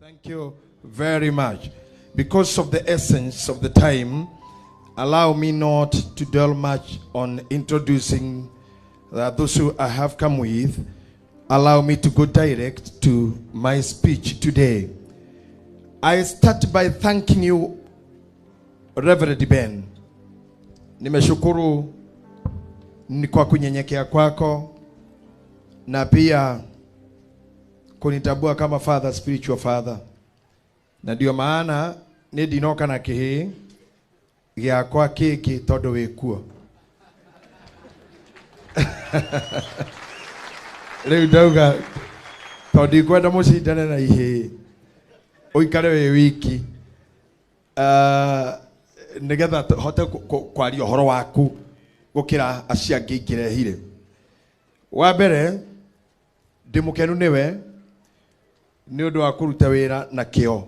Thank you very much. Because of the essence of the time, allow me not to dwell much on introducing those who I have come with. Allow me to go direct to my speech today. I start by thanking you, Reverend Ben. Nimeshukuru ni kwa kunyenyekea kwako na pia kunitambua kama father, spiritual father. Na ndio maana ni ndinoka na kihii giakwa kiki tondu wikuo. Riu ndauga tondu ndikwenda mucindane na ihii uikare wi wiki, nigetha hote kwaria uhoro waku gukira acio angĩ ingĩrehire. Wa mbere ndĩ mũkenu nĩwe nĩ ũndũ wa kũruta wĩra na kĩo.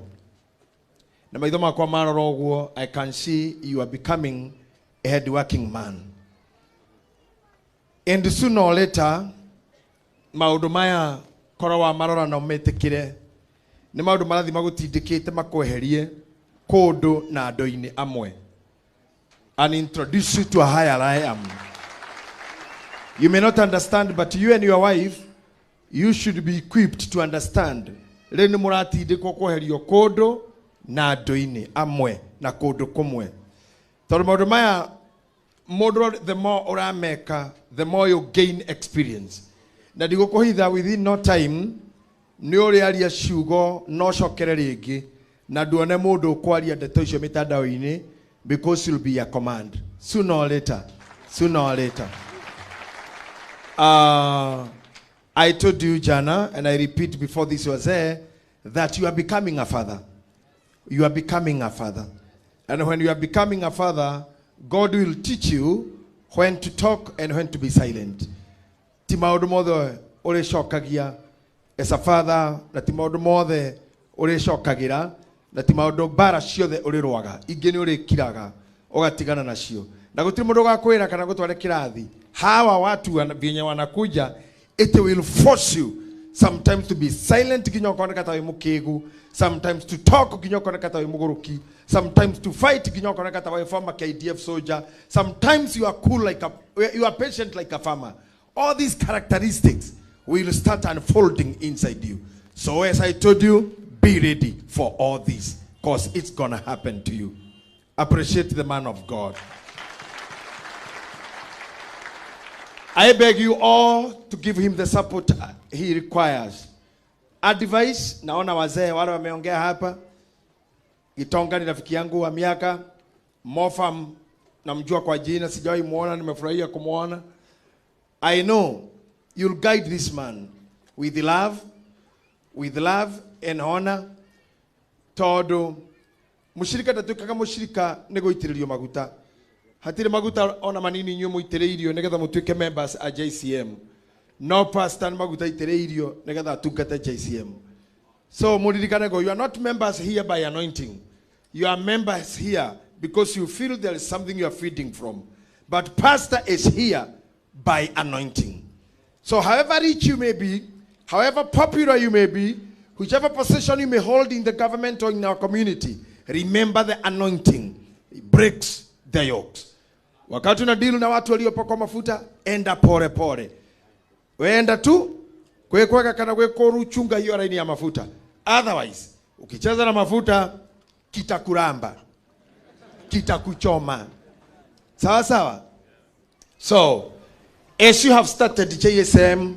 Na maitho makwa marora ũguo, I can see you are becoming a hard working man. And sooner or later maũndũ maya korwo wa marora na ũmetĩkĩre nĩ maũndũ marathiĩ magũtindĩkĩte makweherie kũndũ na andũ-inĩ amwe and introduce you to a higher realm. You may not understand, but you and your wife, you should be equipped to understand. Rĩu nĩ mũratindĩkwo kweherio kũndũ na andũ-inĩ amwe na kũndũ kũmwe. Tondũ maũndũ maya mũndũ the more ũrameka, the more you gain experience. Na ndigũkũhitha within no time nĩ ũrĩaria ciugo no cokere rĩngĩ na nduone mũndũ ũkwaria ndeto icio mĩtandao-inĩ, because you'll be a command sooner or later, sooner or later. I told you, Jana, and I repeat before this was there, that you are becoming a father. You are becoming a father. And when you are becoming a father, God will teach you when to talk and when to be silent. Ti maũndũ mothe ũrĩcokagia as a father, na ti maũndũ mothe ũrĩcokagĩra, na ti maũndũ mbara ciothe ũrĩrũaga. Ingĩ nĩ ũrĩkiraga, ũgatigana nacio. Na gũtirĩ mũndũ ũgakwĩra kana gũtware kĩrathi. Hawa watu vyenye wanakuja, it will force you sometimes to be silent nginya ũkoneka ta wĩ mũkĩgu, sometimes to talk nginya ũkoneka ta wĩ mũgũrũki, sometimes to fight nginya ũkoneka ta wĩ former KDF soldier, sometimes you are cool like a, you are patient like a farmer. All these characteristics will start unfolding inside you. So as I told you, be ready for all this, because it's going to happen to you. Appreciate the man of God. I beg you all to give him the support he requires. Advice, naona wazee wale wameongea hapa. Gitonga ni rafiki yangu wa miaka. Mofam namjua kwa jina, sijawahi muona, nimefurahia kumuona. I know you'll guide this man with love, with love and honor. Tondu mushirika ndatuĩkaga mushirika nĩ gũitĩrĩrio maguta. Hatirĩ maguta ona manini inyuĩ mũitĩrĩirio nĩgetha mũtuĩke members a JCM. No pastor nĩ maguta aitĩrĩirio nĩgetha atungate JCM. So mũririkane go, you are not members here by anointing. You are members here because you feel there is something you are feeding from. But pastor is here by anointing. So however rich you may be, however popular you may be, whichever position you may hold in the government or in our community, remember the anointing. It breaks the yokes. Wakati una deal na watu waliopakwa mafuta, enda pole pole. Wenda tu kweka kana kwekoru, chunga hiyo laini ya mafuta. Otherwise, ukicheza na mafuta kitakuramba, kitakuchoma. Sawa sawa. So, as you have started JSM,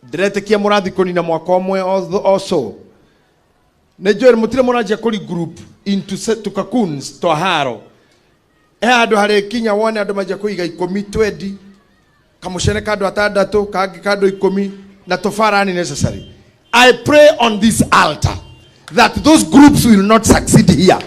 ndiretekia mũrathi kũnina mwaka ũmwe also. Nĩ njũĩ mũtirĩ mũranjia kũri group into to cocoons to haro. He handũ harĩkinya wone andũ manjia kũiga ikũmi, twendi, kamũcene ka andũ atandatũ, kangĩ ka andũ ikũmi, na tũbarani necessary. I pray on this altar that those groups will not succeed here.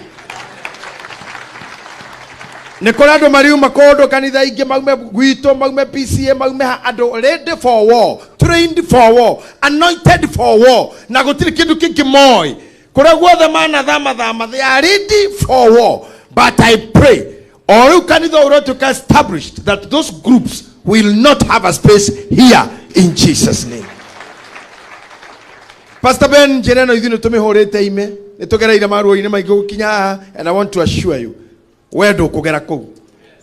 Nĩ kũrĩ andũ mariuma kũndũ kanitha ingĩ, maume gwitũ, maume PCA, maume ha, andũ ready for war, trained for war, anointed for war, na gũtirĩ kĩndũ kĩngĩ moĩ. Kũrĩa guothe manathama thama, they are ready for war. But I pray, o rĩu kanitha ũratuĩka established, that those groups will not have a space here in Jesus' name. Pastor Ben njĩra ĩno ithuĩ nĩ tũmĩhũrĩte ime, nĩ tũgereire maruo-inĩ maingĩ gũkinya haha, and I want to assure you, we ndũkũgera kũu.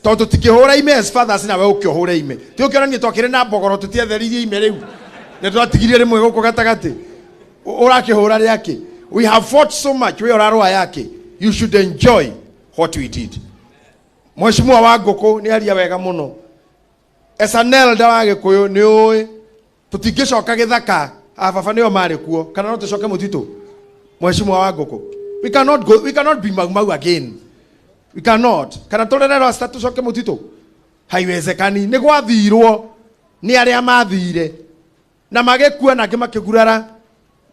Tondũ tũtingĩhũra ime as fathers nawe ũke ũhũre ime. Ti ũkĩonania twakĩrĩ na mbogoro tũtietheririe ime rĩu. Nĩ twatigirie rĩmwe gũkũ gatagatĩ. Ũrakĩhũra rĩakĩ. We have fought so much, we ũrarũa yake. You should enjoy what we did. Mheshimiwa wa ngũkũ nĩ aria wega mũno. As an elder wa Gĩkũyũ nĩ ũĩ tũtingĩcoka gĩthaka, ababa nĩo marĩ kuo, kana no tũcoke mũtitũ. Mheshimiwa wa ngũkũ, we cannot go, we cannot be Mau Mau again. We cannot. Kana tũrere rasta tũcoke mũtitũ, haiwezekani. Nĩ gwathirwo nĩ arĩa mathire na magĩkua na angĩ makĩgurara,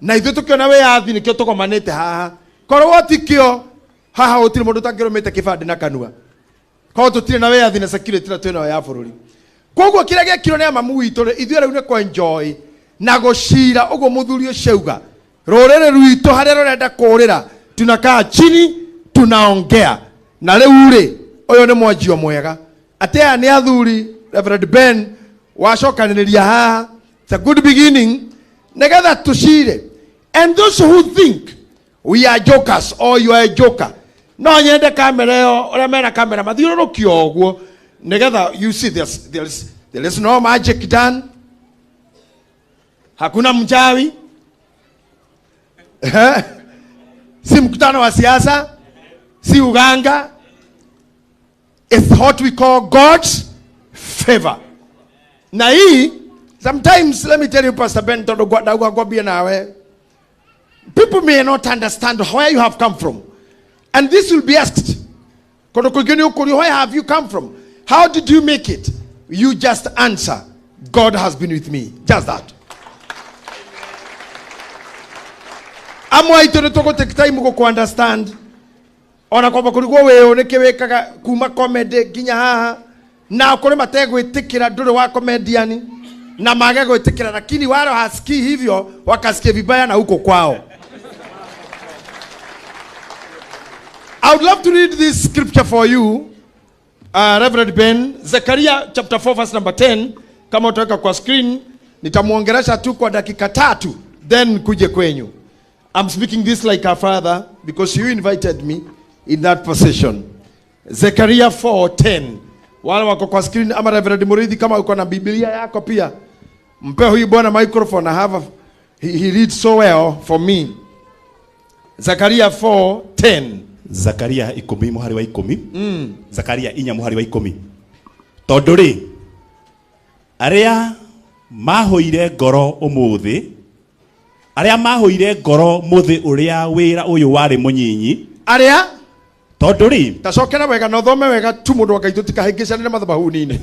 na ithuĩ tũkĩona wĩyathi nĩkĩo tũgomanĩte haha. Korwo tikĩo haha gũtirĩ mũndũ ũtangĩrũmĩte kĩbandĩ na kanua, korwo tũtirĩ na wĩyathi na security na twĩnayo ya bũrũri. Koguo kĩrĩa gĩekirwo nĩ amamu witũ rĩ, ithuĩ rĩu nĩ kwenjoy na gũcira ũguo mũthuri ũcio auga. Rũrĩrĩ rwitũ harĩa rũrenda kũrĩra, tunakaa chini tunaongea. Na rĩu rĩ, ũyũ nĩ mwanjio mwega atĩ aya nĩ athuri Reverend Ben wacokanĩrĩria haha. It's a good beginning nĩgetha tũcire. And those who think we are jokers or you are a joker, no nyende kamera ĩyo, ũrĩa mena kamera mathiũrũrũkio ũguo nĩgetha you see there is no magic done. Hakuna mchawi. Si mkutano wa siasa, si uganga. It's what we call God's favor. Na hii sometimes, let me tell you, Pastor Ben, tondu ndauga ngwambie nawe, people may not understand where you have come from, and this will be asked. Kundu kwingĩ nĩ ũkũrio, where have you come from, how did you make it? You just answer, God has been with me. Just that. Amwe aitũ nĩ tũgũ take time gũkũ understand, ona kwamba kũrigwo wĩũ nĩkĩ wĩkaga kuma comedy nginya haha, na kũrĩ mategwĩtĩkĩra ndũrĩ wa comedian na mage gwĩtĩkĩra, lakini wale hasikii hivyo wakasikia vibaya na huko kwao. I would love to read this scripture for you, Reverend Ben, Zechariah chapter 4 verse number 10. Kama utaweka kwa screen, nitamuongelesha tu kwa dakika 3, then kuje kwenyu. I'm speaking this like a father because you invited me in that position. Zechariah 4:10. Wale wako kwa screen ama Reverend Murithi, kama uko na Biblia yako pia, mpe huyu bwana microphone. He reads so well for me. Zechariah 4:10. Zakaria 10 muhari wa 10. Zakaria 4 muhari wa 10. Tondu ri aria mahuire ngoro umuthi, aria mahuire ngoro muthi uria wira uyu wari munyinyi, aria tondu ri tacokera wega na uthome wega tu mundu wa Ngai, tutikahĩngĩcanĩre mathabahuni-inĩ.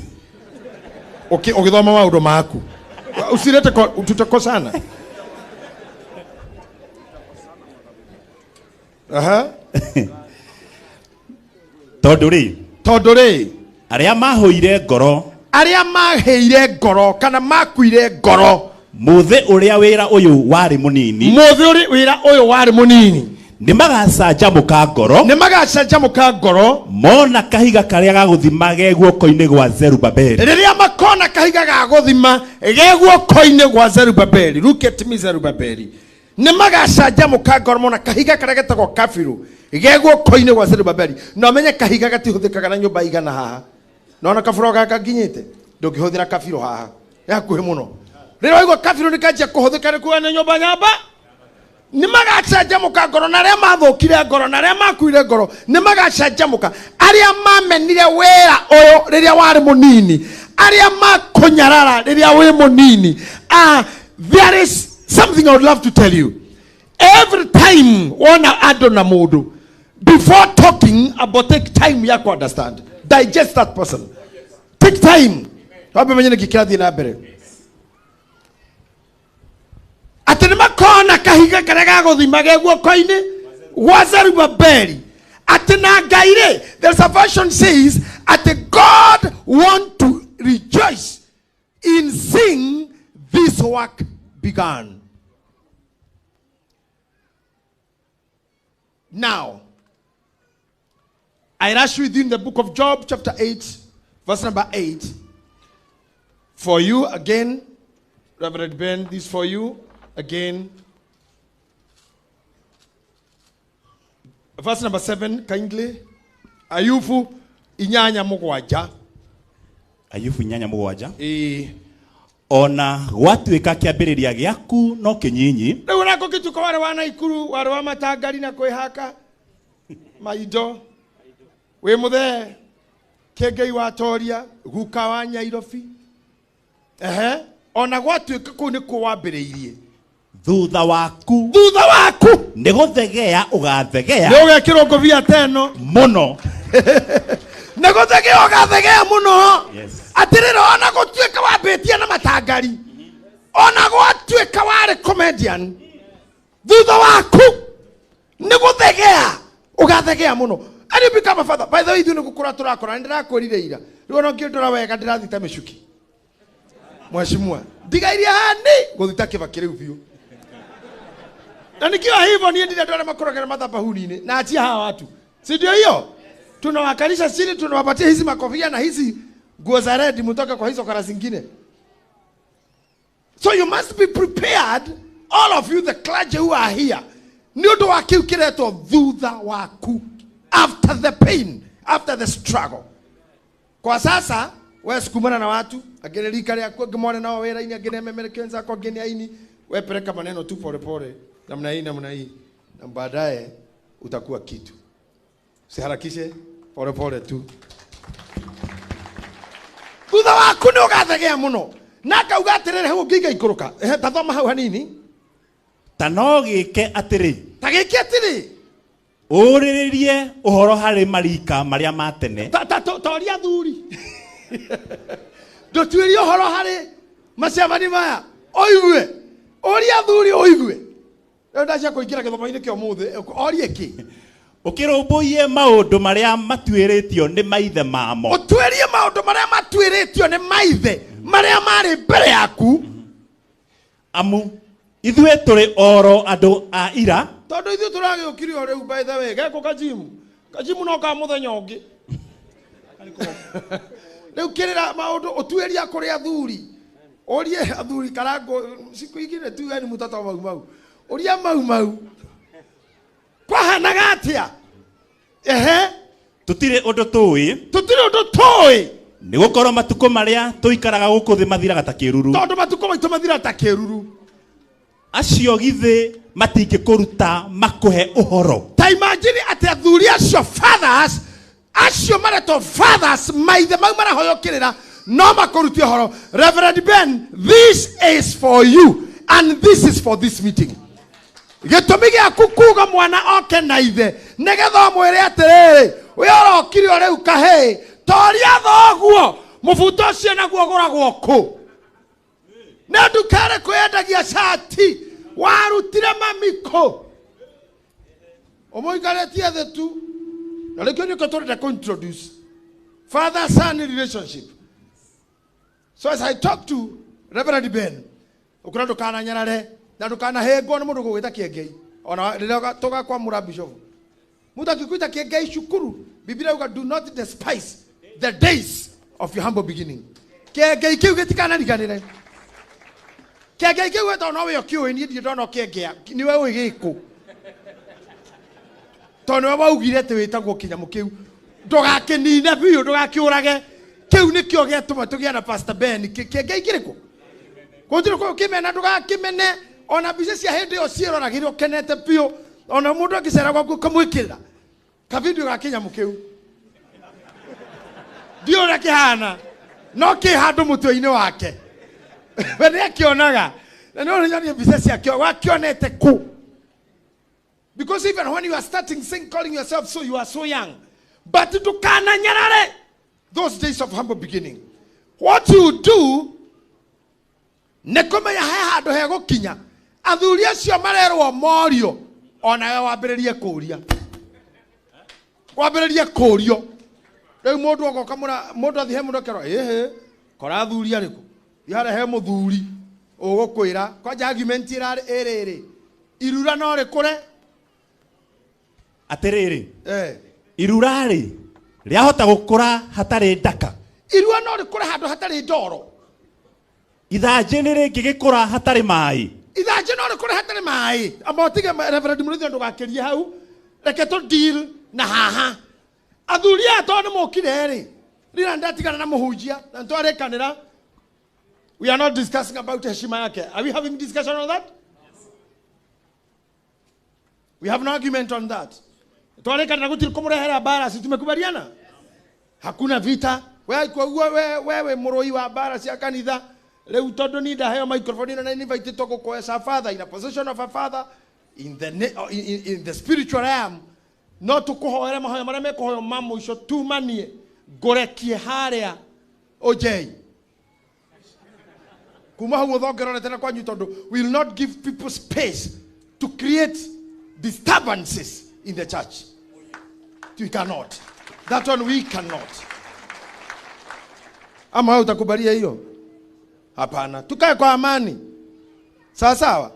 Ũgĩthoma maũndũ maku usirete tutakosana. Aha. Tondu ri tondu ri aria mahuire ngoro, aria maheire ngoro kana makuire ngoro muthi uria wira uyu wari munini, muthi uri wira uyu wari munini, ni magacanjamũka ngoro, ni magacanjamũka ngoro mona kahiga karia gaguthima ge guoko-inĩ gwa Zerubabeli. Riria makona kahiga ga guthima ge guoko-inĩ gwa Zerubabeli. Look at me, Zerubabeli. Ni magacanjamũka ngoro mona kahiga karia getagwo kabiru ge guoko-inĩ gwa Zerubabeli. Na umenye kahiga gatihuthikaga na nyũmba igana haha. Nona kaburo gaka nginyite ndũngĩhũthĩra kabiro haha, nĩ hakuhĩ mũno. Rĩrĩa waigua kabiro nĩ kanjia kũhũthĩka nĩ kuga nĩ nyũmba nyamba. Nĩ magacanjamũka ngoro, na arĩa mathũkire ngoro, na arĩa makuire ngoro nĩ magacanjamũka. Arĩa mamenire wĩra ũyũ rĩrĩa warĩ mũnini, arĩa makũnyarara rĩrĩa wĩ mũnini. There is something I would love to tell you. Every time wona andũ na mũndũ, before talking about, take time ya ku understand, digest that person, take time wambe menye nĩkĩ kĩrathiĩ na mbere. Atĩ nĩ makona kahiga karĩa gagũthima ge guoko-inĩ gwa Zerubabeli. Atĩ na Ngai rĩ, there's a version says atĩ God want to rejoice in seeing this work begun. Now, I rush within the book of Job, chapter 8, verse number 8. For you again, Reverend Ben, this for you again. Verse number 7 kindly. Ayubu 8:7. Ayubu 8:7. Ĩĩ. Ona gwatuĩka kĩambĩrĩria gĩaku no kĩnyinyi. Rĩu nako kĩtuko warĩ wa Naikuru, warĩ wa matangari na kwĩhaka maindo. Wĩ mũthee Kĩengei wa Toria, guka wa Nyairobi. Ehe, ona gwatuĩka kũu nĩkuo wambĩrĩirie. Thutha waku. Thutha waku. Nĩ gũthegea ũgathegea. Nĩ ũgekĩrwo ngũbia ta ĩno. Mũno. Nĩ gũthegea ũgathegea mũno. Yes. Atĩrĩrĩ, ona gũtuĩka wambĩtie na matangari. Ona gwatuĩka warĩ comedian. Thutha waku nĩ gũthegea ũgathegea mũno. And you become a father. By the way, ithuĩ nĩ gũkũra tũrakũra, nĩ ndĩrakwĩrire ira. Rĩu ona ũngĩndora wega ndĩrathita mĩcuki. Mheshimiwa, ndigairie hani gũthita Kĩbakĩ rĩu biũ. Na nikiwa hivyo niĩ ndire andũ arĩa makũragĩra madhabahuni-inĩ na achia hawa watu. Si ndio hiyo? Tunawakalisha chini, tunawapatia hizi makofia na hizi nguo za red, mtoke kwa hizo kara zingine. So you must be prepared, all of you, the clergy who are here. Nĩ ũndũ wa kĩu kĩretwo thutha waku. After the pain, after the struggle. Kwa sasa, we sukumana na watu, angĩ nĩ rika rĩaku, angĩ mone nao wĩra-inĩ, angĩ nĩ ememereke wenzako, angĩ nĩ aini. We peleka maneno tu pole pole, namna hii, namna hii, na baadaye utakuwa kitu. Usiharakishe, pole pole tu. Thutha waku nĩ ũgathegea mũno. Na akauga atĩrĩrĩ, hau ũngĩingaikũrũka. Ehe, ta thoma hau hanini. Ta no gĩke atĩrĩ. Ta gĩke atĩrĩ. Ũrĩrĩrie ũhoro harĩ marika marĩa ma tene. Ta, ta, ta, ta ũria athuri. Ndũtuĩrie ũhoro harĩ macemani maya. Ũigue. Ũria athuri ũigue. Rĩu ndacia kũingĩra gĩthomo-inĩ kĩa ũmũthĩ, orie kĩ? Ũkĩrũmbũiye maũndũ marĩa matuĩrĩtio nĩ maithe mamo. Ũtuĩrie maũndũ marĩa matuĩrĩtio nĩ maithe marĩa marĩ mbere yaku. Amu ithuĩ tũrĩ oro andũ a ira. Tondũ ithuĩ tũragĩũkire o rĩu, by the way, geko kajimu. Kajimu no ka mũthenya ũngĩ. Rĩu kĩrĩra maũndũ, ũtuĩria kũrĩ athuri. Ũrie athuri karango, siku ingĩ tu yani mũtata wa Mau Mau. Ũria Mau Mau. Kwahanaga atĩa? Ehe. Tũtirĩ ũndũ tũĩ. Tũtirĩ ũndũ tũĩ. Nĩ gũkorwo matukũ marĩa tũikaraga gũkũ thĩ mathiraga ta kĩruru. Tondũ matukũ maitũ mathiraga ta kĩruru. Acio githĩ matingĩkũruta makũhe ũhoro. Ta imagine atĩ athuri acio fathers, acio maretwo fathers, maithe mau marahoyokĩrĩra, no makũrutie ũhoro. Reverend Ben, this is for you and this is for this meeting. Gĩtũmi gĩaku kuga mwana oke na ithe nĩgetha ũmwĩre atĩrĩrĩ, we ũrokire o rĩu kahĩĩ, toria thoguo, mũbuto ũcio naguo ũgũragwo kũ? Nĩ nduka ĩrĩkũ yendagia cati warutire mami kũ? Ũmũikarĩtie thĩ tu. Na rĩkĩo nĩkĩo tũrenda kũ introduce father son relationship. So as I talk to Reverend Ben, ũkũra ndũkananyarare na ndũkanahĩngwo nĩ mũndũ gũgwĩta Kĩengei. Ona rĩrĩa tũgakwamũra bishop, mũndũ akĩkwĩta Kĩengei cukuru, Biblia yuga do not despise the days of your humble beginning. Kĩengei kĩu gĩtikanariganĩre. Kĩengei kĩu wetwo no we ũkĩũĩ, niĩ ndirĩ ndona ũkĩengea, nĩwe ũĩ gĩkũ. Tondũ nĩwe waugire atĩ wĩtagwo kĩnyamũ kĩu. Ndũgakĩnine biũ, ndũgakĩũrage. Kĩu nĩkĩo gĩatũma tũgĩe na Pastor Ben. Kĩengei kĩrĩkũ? Gũtirĩ kũndũ kĩmena, ndũgakĩmene. Ona mbica cia hĩndĩ ĩyo ciĩroragĩrwo ũkenete biũ. Ona mũndũ angĩcera gwaku ũkamwĩkĩrĩra kavideo ga kĩnyamũ kĩu. Ndiũĩ ũrĩa kĩhana, no kĩ handũ mũtwe-inĩ wake. We nĩakĩonaga. Na nĩ ũrĩa mbica ciakĩo, wakĩonete kũ? Because even when you are starting saying, calling yourself so, you are so young. But ndũkananyarare those days of humble beginning. What you do, nĩ kũmenya he handũ hegũkinya. Athuri acio marerwo morio, onawe wambĩrĩrie kũũria. Wambĩrĩrie kũũrio. Rĩu mũndũ agoka mũra, mũndũ athiĩ he mũndũ akerwo, ĩhĩ, kora athuri arĩkũ? Thiĩ harĩa he mũthuri ũgũkwĩra. Kwanja argument ĩrarĩ ĩrĩrĩ. Irura no rĩkũre? Atĩrĩrĩ. Irura rĩ, rĩahota gũkũra hatarĩ ndaka. Irura no rĩkũre handũ hatarĩ ndoro. Ithanjĩ nĩ rĩngĩgĩkũra hatarĩ maĩ. Ithanjĩ no rĩkũre hatarĩ maĩ. Amba ũtige Reverend Mũrĩithi ndũgakĩrie hau. Reke tũ deal na haha. Athuri aya tondũ nĩ mokire rĩ, rĩrĩa ndatigana na mũhunjia na nĩtwarĩkanĩra. We are not discussing about heshima yake. Are we having discussion on that? Yes. We have no argument on that. Twarĩkanĩra gũtirĩ kũmũrehera mbara, si tumekubaliana? Yes. Hakuna vita. Wewe wewe mũrũi wa mbara cia kanitha. Rĩu tondũ ni ndaheo microphone ĩno na invite gũkũ as a father, in a position of a father, in the spiritual realm, no tũkũhoere mahoya marĩa mekũhoywo ma mũico tumanie ngũrekie harĩa ũnjei. Kuma hau ũthongerorete na kwanyu tondũ we will not give people space to create disturbances in the church. We cannot. That one we cannot. Ama wewe utakubalia hiyo? Hapana. Tukae kwa amani. Sawa sawa.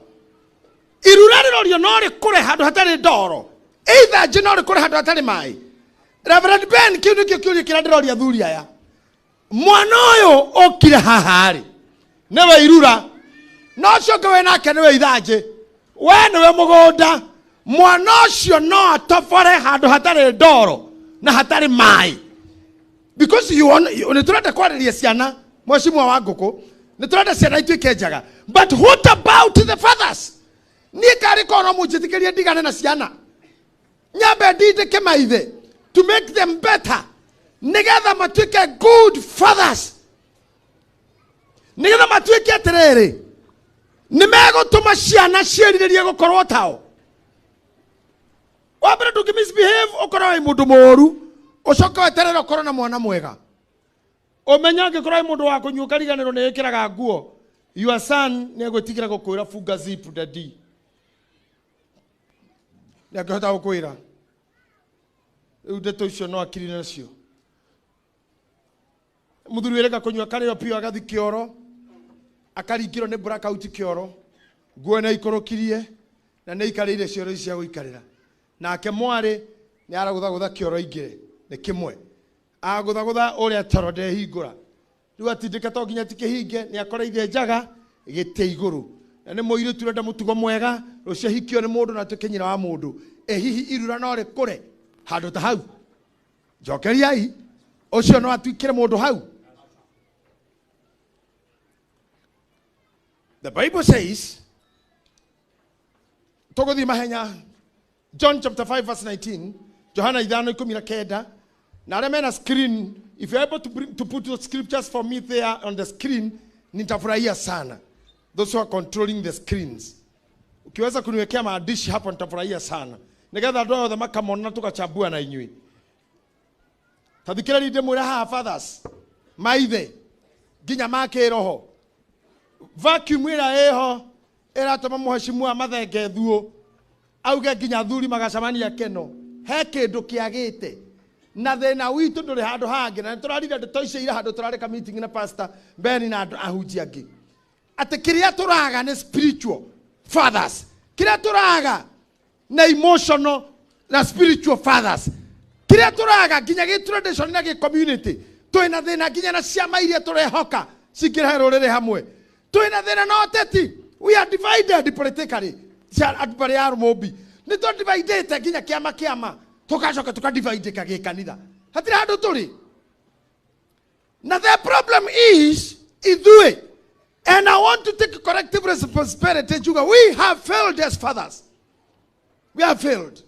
Irura rĩrorio no rĩkũre handũ hatarĩ ndoro. Either no rĩkũre handũ hatarĩ maĩ. Reverend Ben, kĩu nĩkĩo kĩũria kĩrĩa ndĩroria athuri aya. Mwana ũyũ ũkire haha rĩ, nĩwe irura. No ũcio ũngĩ wĩ nake nĩwe ithanjĩ. We nĩwe mũgũnda. Mwana ũcio no atobore handũ hatarĩ ndoro na hatarĩ maĩ. Because you want, nĩ tũrenda kwarĩria ciana, mheshimiwa wa ngũkũ, nĩ tũrenda ciana ituĩke njega. But what about the fathers? Niĩ karĩ korwo no mũnjĩtĩkĩrie ndigane na ciana. Nyambe ndindĩke maithe to make them better. Nĩgetha matuĩke good fathers. Nĩgetha matuĩke atĩrĩrĩ, nĩ megũtũma ciana ciĩrirĩrie gũkorwo tao. Wa mbere ndũngĩ misbehave ũkorwo wĩ mũndũ mũũru, ũcoke weterere ũkorwo na mwana mwega. Ũmenye angĩkorwo wĩ mũndũ wa kũnyua ũkariganĩrwo nĩ wĩkĩraga nguo, your son nĩ egwĩtigĩra gũkwĩra funga zip daddy. Nĩ angĩhota gũkwĩra. Rĩu ndeto icio no akiri nacio. Mũthuri wĩrĩga kũnyua karĩo piũ agathi kĩoro, akaringĩrwo nĩ blackout kĩoro, nguo nĩ aikũrũkirie na nĩ aikarĩire cioro ici cia gũikarĩra. Nake mwarĩ nĩ aragũthagũtha kĩoro aingĩre, nĩ kĩmwe. Agũthagũtha ũrĩa toro ndehingũra. Rĩu atindĩka to nginya tikĩhinge, nĩ akoreire njaga gĩtĩ igũrũ. Na nĩ mũirĩtu ũrenda mũtugo mwega, rũciũ ahikio nĩ mũndũ na atuĩke nyina wa mũndũ. Ĩ hihi irura no rĩkũre handũ ta hau? Njokeriai, ũcio no atuĩkĩre mũndũ hau. The Bible says, tũgũthiĩ mahenya, John chapter 5 verse 19, Johana 5:19. Na arĩa mena screen, if you're able to bring, to put the scriptures for me there on the screen, nitafurahia sana. Those who are controlling the screens. Ukiweza kuniwekea maandishi hapo nitafurahia sana. Nigetha andũ othe makamona tukachambua na inyuĩ. Tathikĩrĩria ndĩmwĩre haha fathers, maithe, nginya ma kĩroho. Vacuum ĩrĩa ĩho ĩratũma mũheshimiwa mathenge thuo auge nginya athuri magacemania keno. He kĩndũ kĩagĩte. Na thĩna witũ ndũrĩ handũ hangĩ, na nĩtũrarire ndeto icio ira handũ tũrarĩka meeting na pastor Ben na andũ ahunjia angĩ. Atĩ kĩrĩa tũraga nĩ spiritual fathers. Kĩrĩa tũraga na emotional na spiritual fathers. Kĩrĩa tũraga nginya gĩ tradition na gĩ community. Twĩna thĩna nginya na ciama iria tũrehoka cingĩrehe rũrĩrĩ hamwe. Twĩna thĩna na ũteti. We are divided politically. Andũ marĩ a Mũmbi. Nĩ tũ dividĩte nginya kĩama kĩama. Tũgacoka tũkadividĩka gĩkanitha. Hatirĩ handũ tũrĩ. Na the problem is ithuĩ. And I want to take corrective responsibility. Juga, we have failed as fathers. We have failed.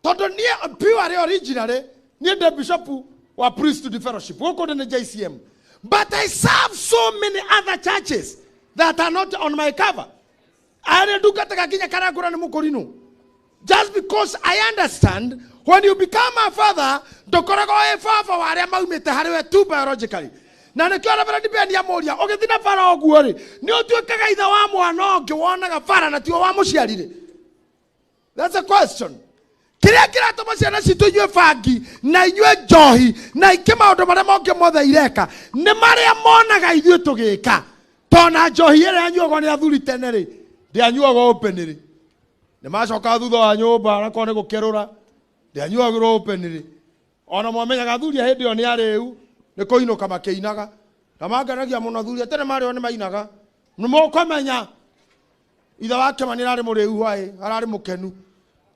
Tondũ niĩ purely originally, niĩ ndĩ bishop wa priesthood fellowship. Gũkũ nĩ JCM. But I serve so many other churches that are not on my cover. Arĩa ndungataga nginya Karangũra nĩ mũkũrinũ. Just because I understand when you become a father, ndũkoragwo wĩ baba wa arĩa maumĩte harĩ we tu biologically. Na nĩkĩo Reverend Ben amũria, ũgĩthiĩ na bara ũguo rĩ, nĩ ũtuĩkaga ithe wa mwana ũngĩ wonaga bara na tiwe wamũciarire? That's a question. Kĩrĩa kĩratũma ciana citũ inyue bangi na inyue njohi na ingĩ maũndũ marĩa mangĩ mothe ireka nĩ marĩa monaga ithuĩ tũgĩka. Tona njohi ĩrĩa yanyuagwo nĩ athuri tene rĩ, ndĩanyuagwo openly. Nĩ macoka thutha wa nyũmba onakorwo nĩ gũkerũra, ndĩanyuagĩrwo openly. Ona mwamenyaga athuri a hĩndĩ ĩyo nĩ arĩu, nĩ kũinũka makĩinaga. Na mangenagia mũno athuri a tene marĩo nĩ mainaga. Nĩ mũkũmenya ithe wa Kĩmani ararĩ mũrĩu hwaĩ, ararĩ mũkenu.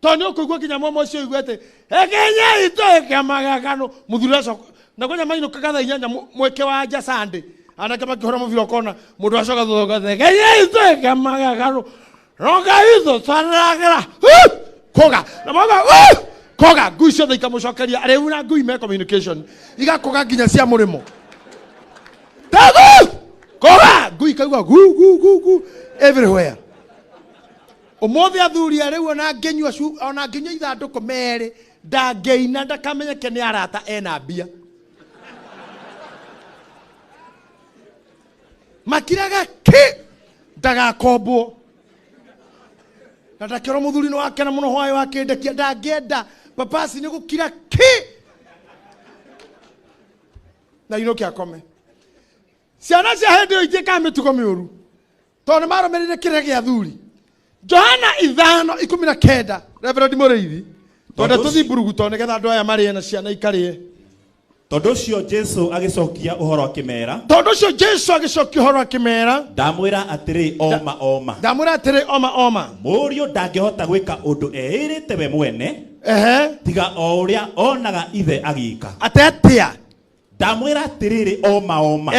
Tondũ nĩ ũkũigua nginya mwama ũcio ũigue atĩ ekenyei twĩke magegano. Mũthuri acoka na kwenya mainũkaga thaa 8 mweke wa nja Sunday. Anake makĩhũra mũbira ũkona mũndũ acoka thutha ũgathe ekenyei twĩke magegano. Roga itho twaragĩra. Koga. Na moga koga ngui ciothe ikamũcokeria rĩu na ngui me communication igakũga nginya cia mũrĩmo. Tagu! Koga! Ngui ikaigua gu gu gu gu everywhere. Ũmũthĩ athuri a rĩu ona angĩnyua ona angĩnyua ithandũkũ merĩ ndangĩina ndakamenyeke nĩ arata ena mbia. Makiraga ki ndagakombwo. Na ndakĩrwo mũthuri nĩ wakena mũno hwaĩ wa kĩndekia ndangĩenda papasi nĩ gũkira ki na inũke akome. Ciana cia hĩndĩ ĩyo itiĩkaga mĩtugo mĩũru tondũ nĩ marũmĩrĩire kĩrĩra gĩa athuri. Johana 5:19, Reverend Mũrĩithi, twende tũthiĩ mburugu tondũ nĩgetha andũ aya marĩe na ciana ikarĩe. Tondũ ũcio Jesu agĩcokia ũhoro akĩmera. Tondũ ũcio Jesu agĩcokia ũhoro akĩmera. Ndamwĩra atĩrĩ oma oma. Ndamwĩra atĩrĩ oma oma. Mũriũ ndangĩhota gwĩka ũndũ eĩrĩte we mwene. Ehe. Tiga o ũrĩa onaga ithe agĩka. Atĩ atĩa? Ndamwĩra atĩrĩrĩ oma oma.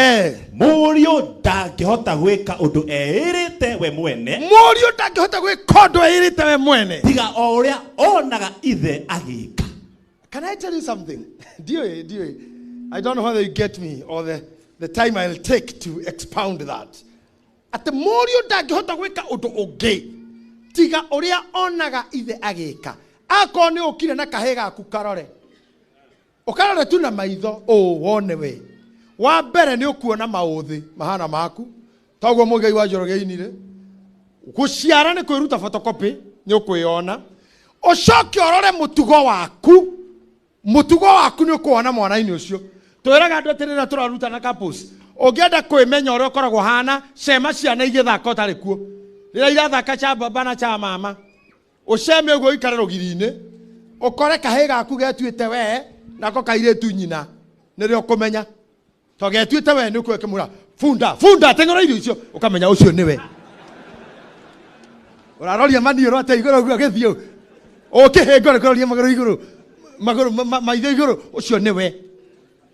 Mũriũ ndangĩhota gwĩka ũndũ eĩrĩte we mwene. Mũriũ ndangĩhota gwĩka ũndũ eĩrĩte we mwene. Tiga o ũrĩa onaga ithe agĩka. Can I tell you something? Ndiũĩ, ndiũĩ. I don't know whether you get me or the time I'll take to expound that. Atĩ mũriũ ndangĩhota gwĩka ũndũ ũngĩ tiga ũrĩa onaga ithe agĩka. Akorwo nĩ ũkire na kahĩĩ gaku karore. Ũkarore tu na maitho ũũ wone we. Wa mbere nĩ ũkuona maũthĩ mahana maku. Toguo Mũigai wa Njoroge ainire. Gũciara nĩ kwĩruta photocopy nĩ ũkwĩona. Ũcoke ũrore mũtugo waku. Mũtugo waku nĩ ũkuona mwana-inĩ ũcio. Twĩraga andũ atĩ rĩrĩa tũrarutana couples, ũngĩenda kwĩmenya ũrĩa ũkoragwo ũhana, cema ciana igĩthaka ũtarĩ kuo. Rĩrĩa irathaka cha baba na cha mama, ũceme ũguo ũikare rũgiri-inĩ, ũkore kahĩĩ gaku getuĩte we, nako kairĩtu nyina, nĩrĩo ũkũmenya. To getuĩte we nĩ ũkuo kĩmũra, bunda, bunda, teng'era irio icio, ũkamenya ũcio nĩwe. Ũraroria maniũrũ atĩa igũrũ ũguo agĩthiĩ ũũ. Ũkĩhĩngwo nĩ kũroria magũrũ igũrũ, magũrũ, maitho igũrũ, ũcio nĩwe.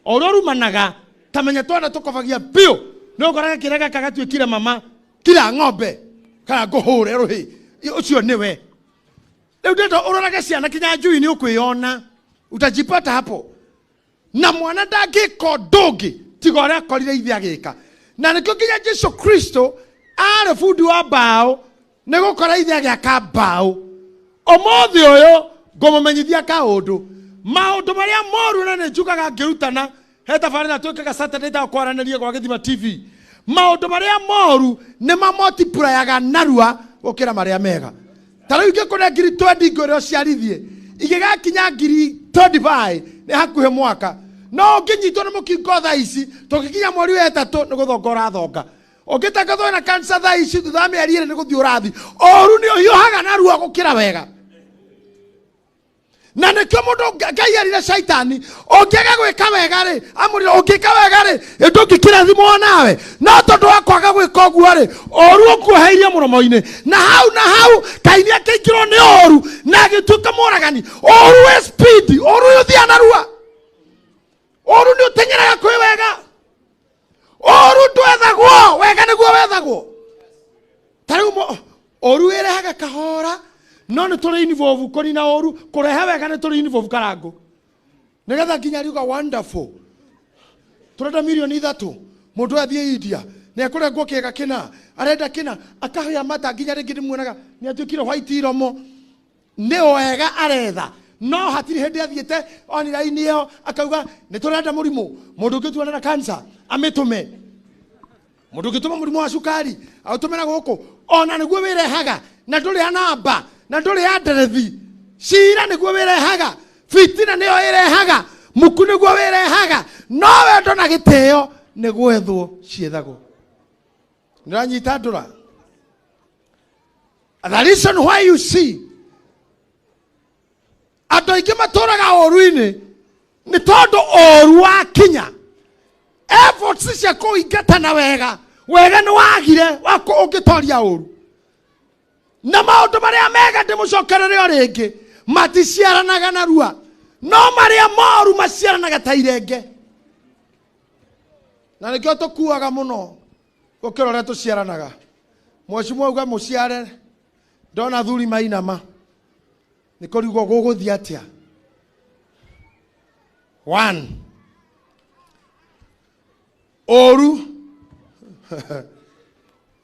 O ũrĩa ũrumanaga, ta menya twana tũkobagia biũ, nĩ ũkoraga kĩrĩa gaka gatuĩkire mama, kira ng'ombe, kana ngũhũre rũhĩ, ũcio nĩwe. Rĩu ndĩrenda ũrorage ciana kinya njui nĩ ũkwĩyona, utajipata hapo. Na mwana ndangĩka ũndũ ũngĩ tiga ũrĩa akorire ithe agĩka. Na nĩkĩo nginya Jesu Kristo arĩ bundi wa mbaũ, nĩ gũkora ithe agĩaka mbaũ. Ũmũthĩ ũyũ ngũmũmenyithia kaũndũ, maũndũ marĩa moru na nĩ njugaga ngĩrutana, he tabarĩra twĩkaga Saturday ta kwaranĩria gwa Gĩthima TV. Maũndũ marĩa moru nĩ mamultiplyaga narua gũkĩra marĩa mega. Ta rĩu ingĩkũne ngiri twendi ngwĩre ũciarithie, ingĩgakinya ngiri 25 nĩ hakuhĩ mwaka. No ũngĩnyitwo nĩ mũkingo thaa ici, tũngĩkinya mweri wa ĩtatũ nĩ gũthonga ũrathonga. Ũngĩtangathwo wĩna cancer thaa ici, thutha wa mĩeri ĩrĩ nĩ gũthiĩ ũrathiĩ. Ũru nĩ ũhiũhaga narua gũkĩra wega. Na nĩkĩo mũndũ Ngai erire Shaitani, ũngĩaga gwĩka wega rĩ, amũrire ũngĩka wega rĩ, ndũngĩkĩrathimwo nawe. No tondũ wa kwaga gwĩka ũguo rĩ, ũru ũkuoheirie mũromo-inĩ. Na hau na hau Kaini akĩingĩrwo nĩ ũru na agĩtuĩka mũragani. Ũru wĩ speed, ũru nĩ ũthiaga narua. Ũru nĩ ũteng'eraga kwĩ wega. Ũru ndwethagwo, wega nĩguo wethagwo. Ta rĩu ũru wĩrehaga kahora, no nĩ tũrĩ involve kũnina ũru, kũrehe wega nĩ tũrĩ involve karangũ. Nĩgetha nginya riuga wonderful. Tũrenda mirioni 3, mũndũ ũyũ athiĩ India, nĩ ekũrengwo kĩga kĩna, arenda kĩna, akahĩa mata nginya rĩngĩ ndĩmuonaga nĩ atuĩkire white iromo. Nĩ wega aretha, no hatirĩ hĩndĩ athiĩte online ĩyo akauga nĩ tũrenda mũrimũ, mũndũ ũngĩ tuonera cancer amĩtũme, mũndũ ũngĩtũma mũrimũ wa cukari aũtũme na gũkũ, ona nĩguo wĩrehaga, na ndũrĩ a namba, na ndũrĩ a nderethi. Cira nĩguo wĩrehaga, fitina nĩyo ĩrehaga, muku nĩguo wĩrehaga, no wendo na gĩtĩo nĩ gwethwo ciethagwo. Nĩũranyita ndũra? The reason why you see andũ aingĩ matũraga ũru-inĩ nĩ tondũ ũru wakinya efforts cia kũingatana wega, wega nĩ wagire wa ũngĩtoria ũru. Na maũndũ marĩa mega ndĩmũcokerere o rĩngĩ maticiaranaga narua, no marĩa moru maciaranaga ta irenge. Na nĩkĩo tũkuaga mũno gũkĩra ũrĩa tũciaranaga. Mheshimiwa auga mũciare, ndona thuri mainama nĩ kũrigwo gũgũthiĩ atĩa. One, ũru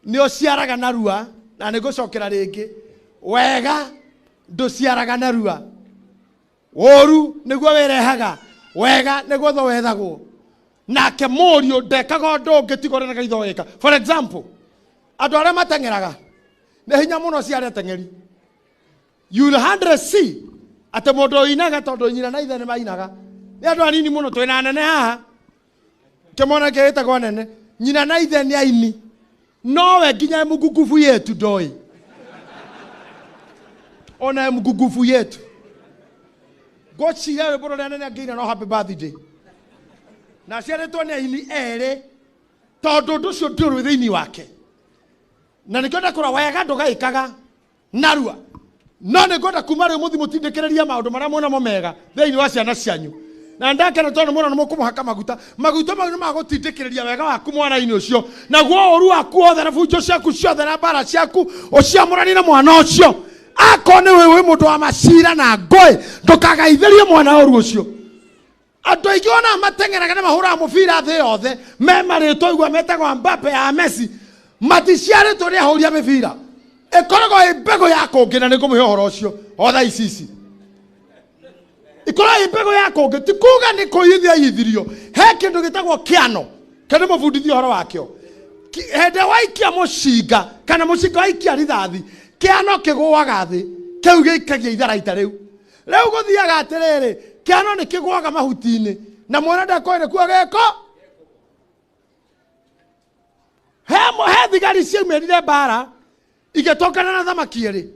nĩ ũciaraga narua, na nĩ ngũcokera rĩngĩ, wega ndũciaraga narua. Ũru nĩguo wĩrehaga, wega nĩguo thowethagwo. Nake mũriũ ndekaga ũndũ ũngĩ tiga ũrĩa Ngai thoweka. For example, andũ arĩa mateng'eraga nĩ hinya mũno ciare ateng'eri. You will hardly see atĩ mũndũ ũinaga tondũ nyina na ithe nĩ mainaga. Nĩ andũ anini mũno, twĩna anene haha, kĩmwana kĩĩtagwo nene, nyina na ithe nĩ aini, nowe nginya mgugufu yetu ndoĩ, ona mgugufu yetu ngwĩciria rwĩmbo rũrĩa nene angĩina no happy birthday, na aciarĩtwo nĩ aini erĩ, tondũ ũndũ ũcio ndũrĩ thĩinĩ wake. Na nĩkĩo ndakũra wega ndũgaĩkaga narua, no nĩ ngwenda kuma rĩu mũthi mũtindĩkĩrĩrie maũndũ marĩa muonamo mega thĩinĩ wa ciana cianyu. Na ndakena tondũ mũno nĩ mũkũmũhaka maguta. Maguta mau nĩ magũtindĩkĩrĩria wega waku mwana-inĩ ũcio, naguo ũru waku wothe na bunjo ciaku ciothe na mbara ciaku ũciamũranie na mwana ũcio. Akorwo nĩ wĩ mũndũ wa macira na ngũĩ, ndũkagaithĩrie mwana ũru ũcio. Andũ aingĩ ona mateng'eraga na mahũraga mũbira thĩ yothe me marĩtwa igua metagwo Mbappe ya Messi, maticiarĩtwo nĩ ahũri a mĩbira, ĩkoragwo ĩ mbegũ ya kũngĩ, na nĩ ngũmũhe ũhoro ũcio o thaa ici ici. Ĩkoragwo ĩ mbegũ ya kũngĩ, ti kuga nĩ kũiyithia iyithirio. He kĩndũ gĩtagwo kĩano, kana mũbundithie ũhoro wakĩo. Hĩndĩ waikia mũcinga kana mũcinga waikia rithathi, kĩano kĩgũaga thĩ, kĩu gĩikagia itharaita rĩu. Rĩu gũthiaga atĩrĩrĩ, kĩano nĩ kĩgũaga mahuti-inĩ na mwana ndakoĩ nĩkuo gĩko. He thigari ciaumĩrire mbara igĩtũngana na thamaki erĩ,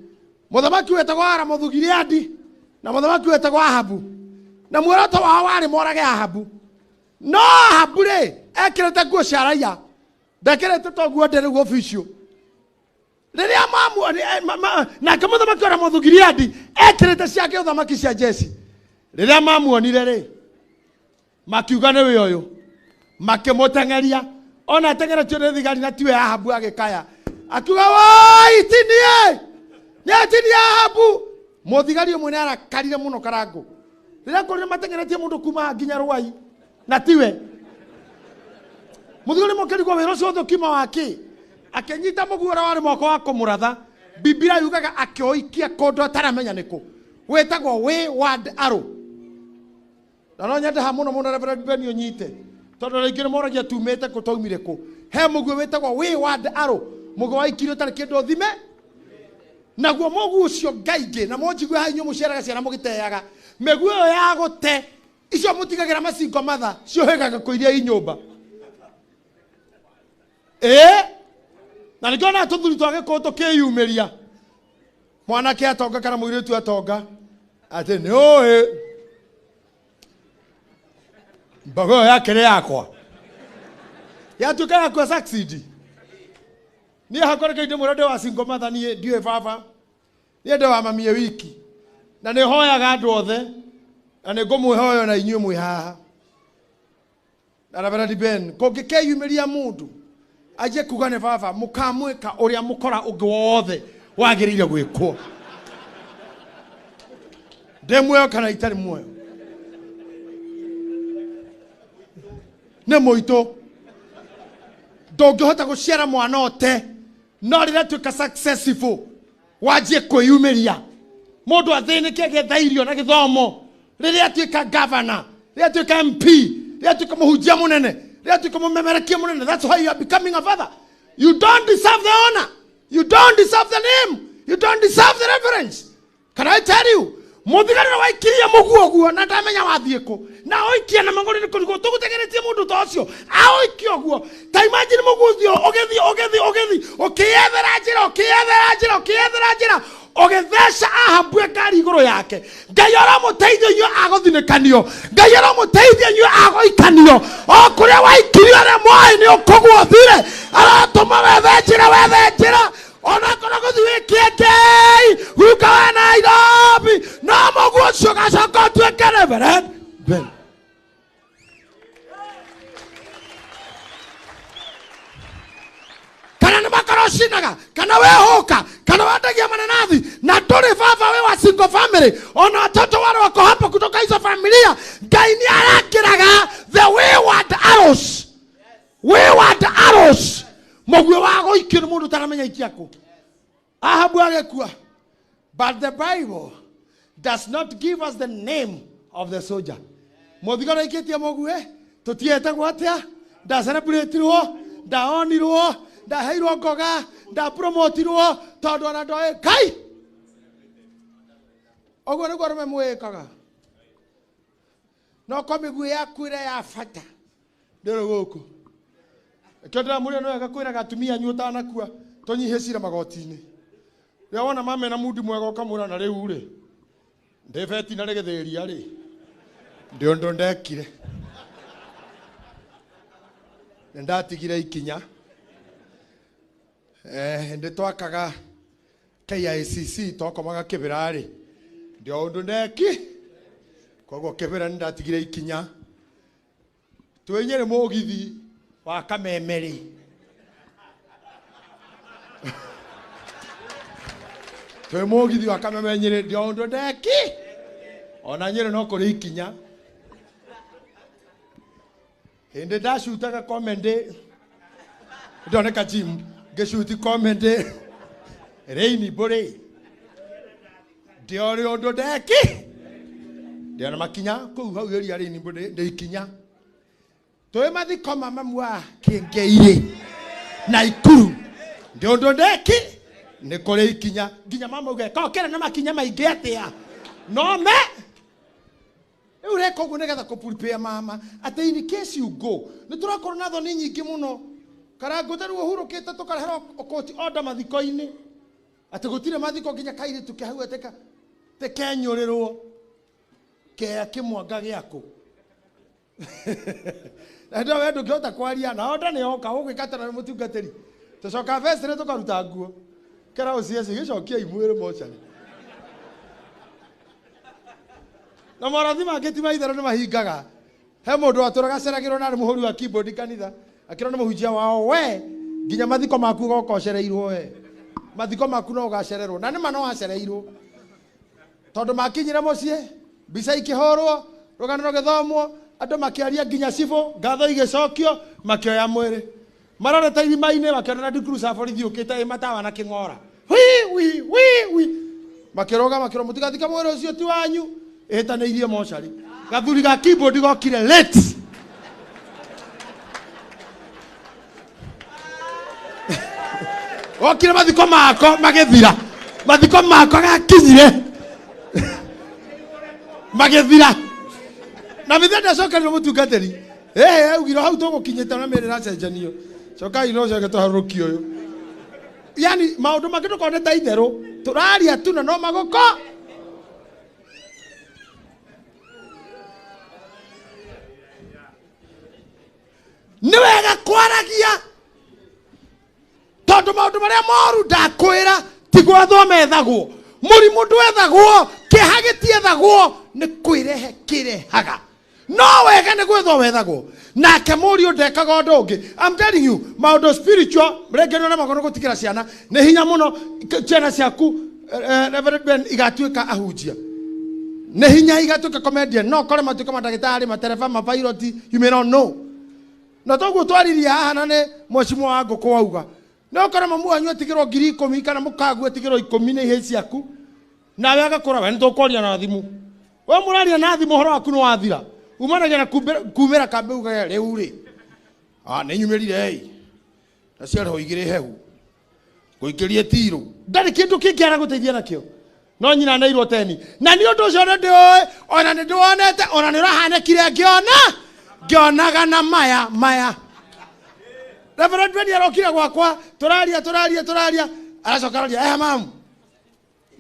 mũthamaki wetagwo Aramothu Gileadi na mũthamaki wetagwo Ahabu, na muoroto wao warĩ morage Ahabu. No Ahabu rĩ, ekĩrĩte nguo cia raia, ndekĩrĩte to nguo ndĩ rĩu official. Rĩrĩa nake mũthamaki wa Ramothu Gileadi ekĩrĩte ciake ũthamaki cia jeci. Rĩrĩa mamuonire rĩ, makiuga nĩwe ũyũ, makĩmũteng'eria. Ona ateng'eretio nĩ thigari na tiwe Ahabu, agĩkaya akiuga, woi tinie, nĩ tinie Ahabu. Mũthigari ũmwe nĩ arakarire mũno karangũ rĩrĩa akorire mateng'eretie mũndũ kuma nginya Rwai na tiwe. Mũthigari ũmwe akĩrigwo wĩra ũcio wothe ũkiuma wa kĩ, akĩnyita mũguo ũrĩa warĩ moko wa kũmũratha. Biblia yugaga akĩũikia kũndũ ataramenya nĩkũ, wĩtagwo wayward arrow. Na no nyende ha mũno mũno Reverend Ben ũnyite, tondũ rĩngĩ nĩ moragia tumĩte kũ, twaumire kũ. He mũguo wĩtagwo wayward arrow, mũguo waikirio ũtarĩ kĩndũ ũthime. Naguo mũguo ũcio ngaingĩ na mũnjigue ha, inyuĩ mũciaraga ciana mũgĩteaga mĩguo ĩyo ya gũte, icio mũtigagĩra macingo matha ciũhĩgaga kũ iria i nyũmba. Ĩĩ, na nĩkĩo na tũthuri twa gĩkũyũ tũkĩyumĩria mwanake atonga kana mũirĩtu atonga, atĩ nĩ ũĩ mbogo ĩyo yake nĩ yakwa, yatuĩka yakwa succeed. Niĩ hakwa reke ndĩmwĩre, ndĩ wa single mother, niĩ ndiũĩ baba, niĩ ndĩ wa mamie wiki, na nĩ hoyaga andũ othe, na nĩ ngũmwĩhoya na inyuĩ mwĩ haha na Reverend Ben, kũngĩkeyumĩria mũndũ anjie kuga nĩ baba, mũkamwĩka ũrĩa mũkora ũngĩ wothe wagĩrĩire gwĩkwo, ndĩ muoyo kana itarĩ muoyo, nĩ mũitũ. Ndũngĩhota gũciara mwana ũte, no rĩrĩa tuĩka successful wanjie kwĩyumĩria, mũndũ athĩnĩke agĩetha irio na gĩthomo, rĩrĩa atuĩka governor, rĩrĩa atuĩka MP, rĩrĩa atuĩka mũhunjia mũnene, rĩrĩa atuĩka mũmemerekia mũnene, that's why you are becoming a father. You don't deserve the honor, you don't deserve the name, you don't deserve the reverence. Can I tell you, mũthigari waikirie mũguo ũguo na ndamenya wathiĩ kũ, na oikia na mang'ũrĩ nĩ kũrigwo tũgũtegeretie mũndũ ta ũcio aoikia ũguo. Ta imagine mũguo ũcio ũgĩthiĩ ũgĩthiĩ ũgĩthiĩ ũkĩyethera njĩra, ũkĩyethera njĩra, ũkĩyethera njĩra, ũgĩtheca Ahabu ngari igũrũ yake. Ngai aramũteithia inyuĩ agũthinĩkanio, Ngai aramũteithia inyuĩ agũikanio o kũrĩa waikirio, arĩa moĩ nĩ ũkũgwo thire, aratũma wethe njĩra, wethe njĩra. Onakorwo gũthiĩ wĩ kĩengei guka wa Nairobi, no mũguo ũcio ũgacoka ũtuĩke Reverend Ben. Kana nĩ makara ũcinaga, kana wĩhũka, kana wendagia mananathi, na ndũrĩ baba wĩ wa single family, ona watoto wale wako hapo kutoka hizo familia, Ngai nĩ arakĩraga the wayward arrows. Wayward arrows. Mũguĩ wa gũikio nĩ mũndũ ũtaramenya ikia kũ. Ahabu agĩkua. But the Bible does not give us the name of the soldier. Mũthigari aikĩtie mũguĩ, tũtietagwo atĩa, ndacelebratirwo, ndaonirwo, ndaheirwo ngoga, ndapromotirwo, tondũ ona ndoĩ Ngai. Ũguo nĩguo arũme mwĩkaga. No ko mĩguĩ yaku ĩrĩa ya bata ndĩrĩ gũkũ. Nĩkĩo ndĩramwĩra nĩ wega kwĩraga atumia anyu ũtanakua tũnyihie cira magoti-inĩ. Rĩrĩa wona mama ena mundi mwega ũkamwĩra na rĩu rĩ, ndĩ beti na rĩgĩthĩria rĩ, ndĩ ũndũ ndekire. Nĩ ndatigire ikinya. Hĩndĩ twakaga KICC twakomaga kĩbĩra rĩ, ndĩ o ũndũ ndeki. Koguo kĩbĩra nĩ ndatigire ikinya. Twĩ Nyĩrĩ mũgithi wa Kameme rĩ. Twĩ mũgithi wa Kameme Nyĩrĩ, ndĩ o ũndũ ndeki. Ona Nyĩrĩ no kũrĩ ikinya. Hĩndĩ ndacutaga comedy, ndoneka gym, ngĩcuti comedy, Rainbow rĩ, ndĩ o rĩ ũndũ ndeki. Ndĩ ona makinya kũu hau area Rainbow ndĩ ikinya. Twĩ mathiko ma mamu wa Kĩngei-rĩ, Naikuru, ndĩ ũndũ ndeki, nĩ kũrĩ ikinya. Nginya mama auge, kokĩra na makinya maingĩ atĩa? No me rĩu reka ũguo nĩgetha kũ prepare mama atĩ in case you go. Nĩ tũrakorwo na thoni nyingĩ mũno. Karangũ ta rĩu ũhurũkĩte tũkareherwo court order mathiko-inĩ. Atĩ gũtirĩ mathiko nginya kairĩtu ke hau atĩ tekenyũrĩrwo. Kea kĩmwanga gĩaku. Na hĩndĩ ĩyo we ndũngĩhota kwaria, na order nĩ yoka, ũgwĩka atĩa na nĩ mũtungatĩri? Tũcoka vestry tũkaruta nguo. Kera OCS gĩcokiei mwĩrĩ mocarĩ. Na morathi mangĩ ti maitherũ nĩ mahingaga. He mũndũ watũraga aceragĩrwo na arĩ mũhũri wa keyboard kanitha, akĩrwo nĩ mũhunjia wao, we nginya mathiko maku ũgoka ũcereirwo we. Mathiko maku no ũgacererwo. Na nĩma no acereirwo. Tondũ makinyire mũciĩ, mbica ikĩhũrwo, rũgano rũgĩthomwo, andũ makĩaria nginya cibũ, ngatho igĩcokio, makĩoya mwĩrĩ. Marorete irima-inĩ, makĩona Land Cruiser borithi yũkĩte ĩ matawa na kĩng'ora. Wi, wi, wi, wi. Makĩrũga, makĩrwo, mũtigathike mwĩrĩ ũcio ti wanyu. Ĩhĩtanĩirie mocarĩ. Gathuri ga keyboard gokire late. Gokire mathiko mako magĩthira. Mathiko mako gakinyire. Magĩthira. Na mithe ndacokerirwo mũtungatĩri. Ĩhĩ, augire hau tũgũkinyĩte na mĩrĩ ĩracenjanio. Cokai no coke tũharũrũkie ũyũ. Yani maũndũ mangĩ ndũkone ta itherũ. Tũraria tu na no magũko. Nĩ wega kwaragia tondũ maũndũ marĩa moru ndakwĩra ti gwethwo methagwo. Mũrimũ ndwethagwo, kĩeha gĩtiethagwo, nĩ kwĩrehe kĩrehaga. No wega nĩ gwethwo wethagwo. Nake mũriũ ndekaga ũndũ ũngĩ. I'm telling you, maũndũ spiritual, rĩngĩ nĩ ũremagwo nĩ gũtigĩra ciana. Nĩ hinya mũno ciana ciaku, Reverend Ben, igatuĩka ahunjia. Nĩ hinya igatuĩka comedian. No kore matuĩka mandagĩtarĩ, matereba, mapilot, you may not know. Na toguo twaririe haha na nĩ mheshimiwa wa ngũkũ auga. No kore mamu wanyu atigĩrwo ngiri ikũmi kana mũkagu atigĩrwo ikũmi nĩ ihĩĩ ciaku. Nawe agakũra, we nĩ tũkwaria na thimũ. We mũraria na thimũ ũhoro waku nĩ wathira. Umanagia na kumĩra kambĩ ugage rĩu rĩ. Nĩ nyumĩrire ĩ. Na ciarĩho igĩrĩ hehu. Gũikĩrie tirũ. Ndarĩ kĩndũ kĩngĩ aragũteithia nakĩo. No nyina aneirwo teni. Na nĩ ũndũ ũcio nĩ ndĩũĩ, ona nĩ ndĩwonete, ona nĩ ũrahanĩkire ngĩona, ngĩonaga na maya, maya. Reverend Benny arokire gwakwa, tũraria, tũraria, tũraria. Aracoka aroria, mamu.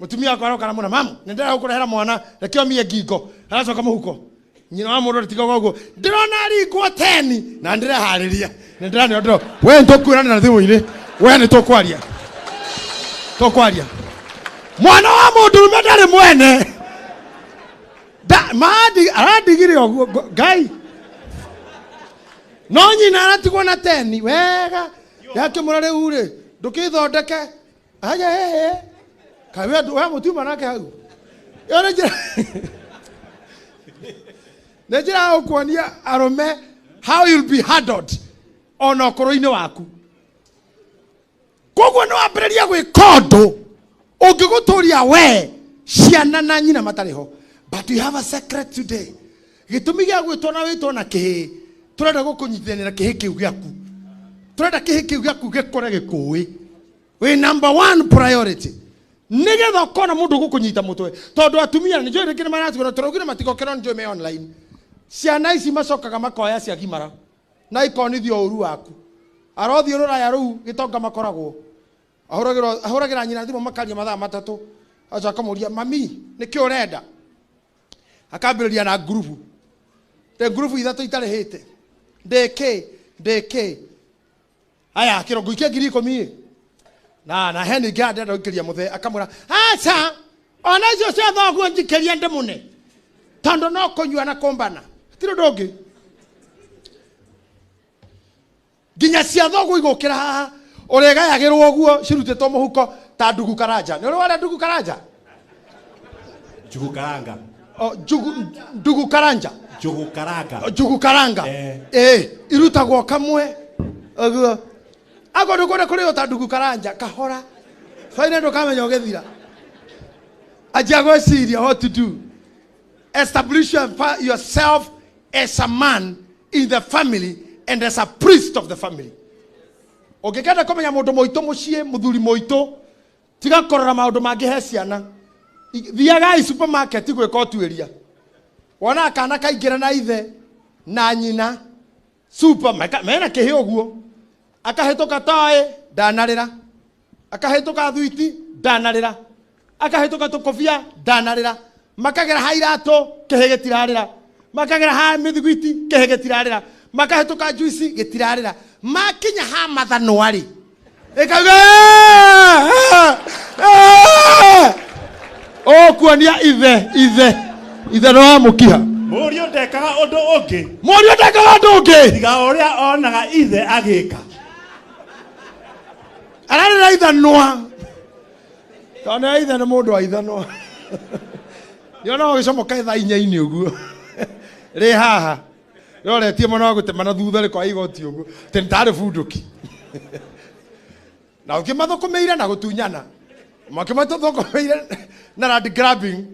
Mũtumia wakwa aroka aramwĩra, mamu, nĩ ndĩrenda gũkũrehera mwana, reke ũmie ngingo. Aracoka mũhuko. Nyina wa mũndũ tiga ũguo. Ndĩrona aringwo teni, na ndĩreharĩria. Nĩ ndĩranio ndĩro. We nĩ tũkwĩranĩra thimũ-inĩ. We nĩ tũkwaria. Tũkwaria. Mwana wa mũndũrũme ndarĩ mwene. Mandi arandigire ũguo Ngai. No nyina aratigwo na teni wega. Yakĩmũra rĩu rĩ, ndũkĩthondeke. Aja hehe. Kaĩ we mũtiuma nake hau. Ĩyo nĩ njĩra nĩ njĩra ya gũkuonia arũme how you'll be handled ona ũkũrũ-inĩ waku. Koguo nĩ wambĩrĩria gwĩka ũndũ ũngĩgũtũria we ciana na nyina matarĩ ho. But we have a secret today. Gĩtũmi gĩa gwĩtwo na wĩtwo na kĩhĩ, tũrenda gũkũnyitithania na kĩhĩ kĩu gĩaku. Tũrenda kĩhĩ kĩu gĩaku gĩkũre gĩkũĩ. Wĩ number one priority. Nĩgetha ũkona mũndũ ũgũkũnyita mũtwe. Tondũ atumia nĩ njũĩ rĩngĩ nĩ maratigwo, tũraugire matigokĩrwo nĩ njũĩ me online. Ciana ici macokaga makoya ciagimara na ikonithio ũru waku. Arothiĩ rũraya rũu gĩtonga makoragwo. Ahũragĩra nyina thimũ makaria mathaa matatũ. Acoka akamũria, mami, nĩkĩ ũrenda? Akambĩrĩria na ngurubu. Ndĩ ngurubu ithatũ itarĩhĩte. Ndĩ kĩ? Ndĩ kĩ? Aya, kĩro ngũikia ngiri ikũmi ĩ. Na he ningĩ ndĩrenda gũikĩria mũthee, akamwĩra, aca, ona icio cia thoguo njikĩria ndĩmũne. Tondũ no kũnyua na kũmbana. Hatirĩ ũndũ ũngĩ. Nginya cia thoguo igũkĩra haha, ũrĩgayagĩrwo ũguo cirutĩtwo mũhuko ta ndugu karanja. Nĩ ũrĩ warĩa ndugu karanja? Njugu karanga. O, njugu, ndugu karanja. Njugu karanga. Njugu karanga. Irutagwo kamwe. Ũguo. Akorwo ndũkwenda kũrĩo ta ndugu karanja, kahora. Baine ndũkamenya ũgĩthira. Anjia gwĩciria what to do. Establish yourself as a man in the family and as a priest of the family. Ũngĩkenda kũmenya mũndũ mũitũ mũciĩ, mũthuri mũitũ, tiga kũrora maũndũ mangĩ he ciana. Thiagai supermarket gwĩka ũtuĩria. Wona kana kaingĩra na ithe na nyina super mena kĩhĩ ũguo. Akahĩtũka toy ndanarĩra. Akahĩtũka thwiti ndanarĩra. Akahĩtũka tũkobia ndanarĩra. Makagera ha iratũ kĩhĩ gĩtirarĩra. Makagera ha mĩthiguiti kĩhĩ gĩtirarĩra. Makahĩtũka juice gĩtirarĩra. Makinya ha mathanwa rĩ, ĩkauga, ũkuonia ithe, ithe, ithe no wamũkiha. Mũriũ ndekaga ũndũ ũngĩ. Mũriũ ndekaga ũndũ ũngĩ. Tiga ũrĩa onaga ithe agĩka. Ararĩra ithanwa. Tondũ ithe nĩ mũndũ wa ithanwa. Nĩona ũgĩcomoka thaa inya-inĩ ũguo. Rĩ haha. Roretie mwena wa gũtema na thutha rĩ kwa igoti ũguo. Atĩ nĩ tarĩ bunduki. Na ũkĩmathũkũmĩire na gũtunyana. Makĩmathũkũmĩire na land grabbing.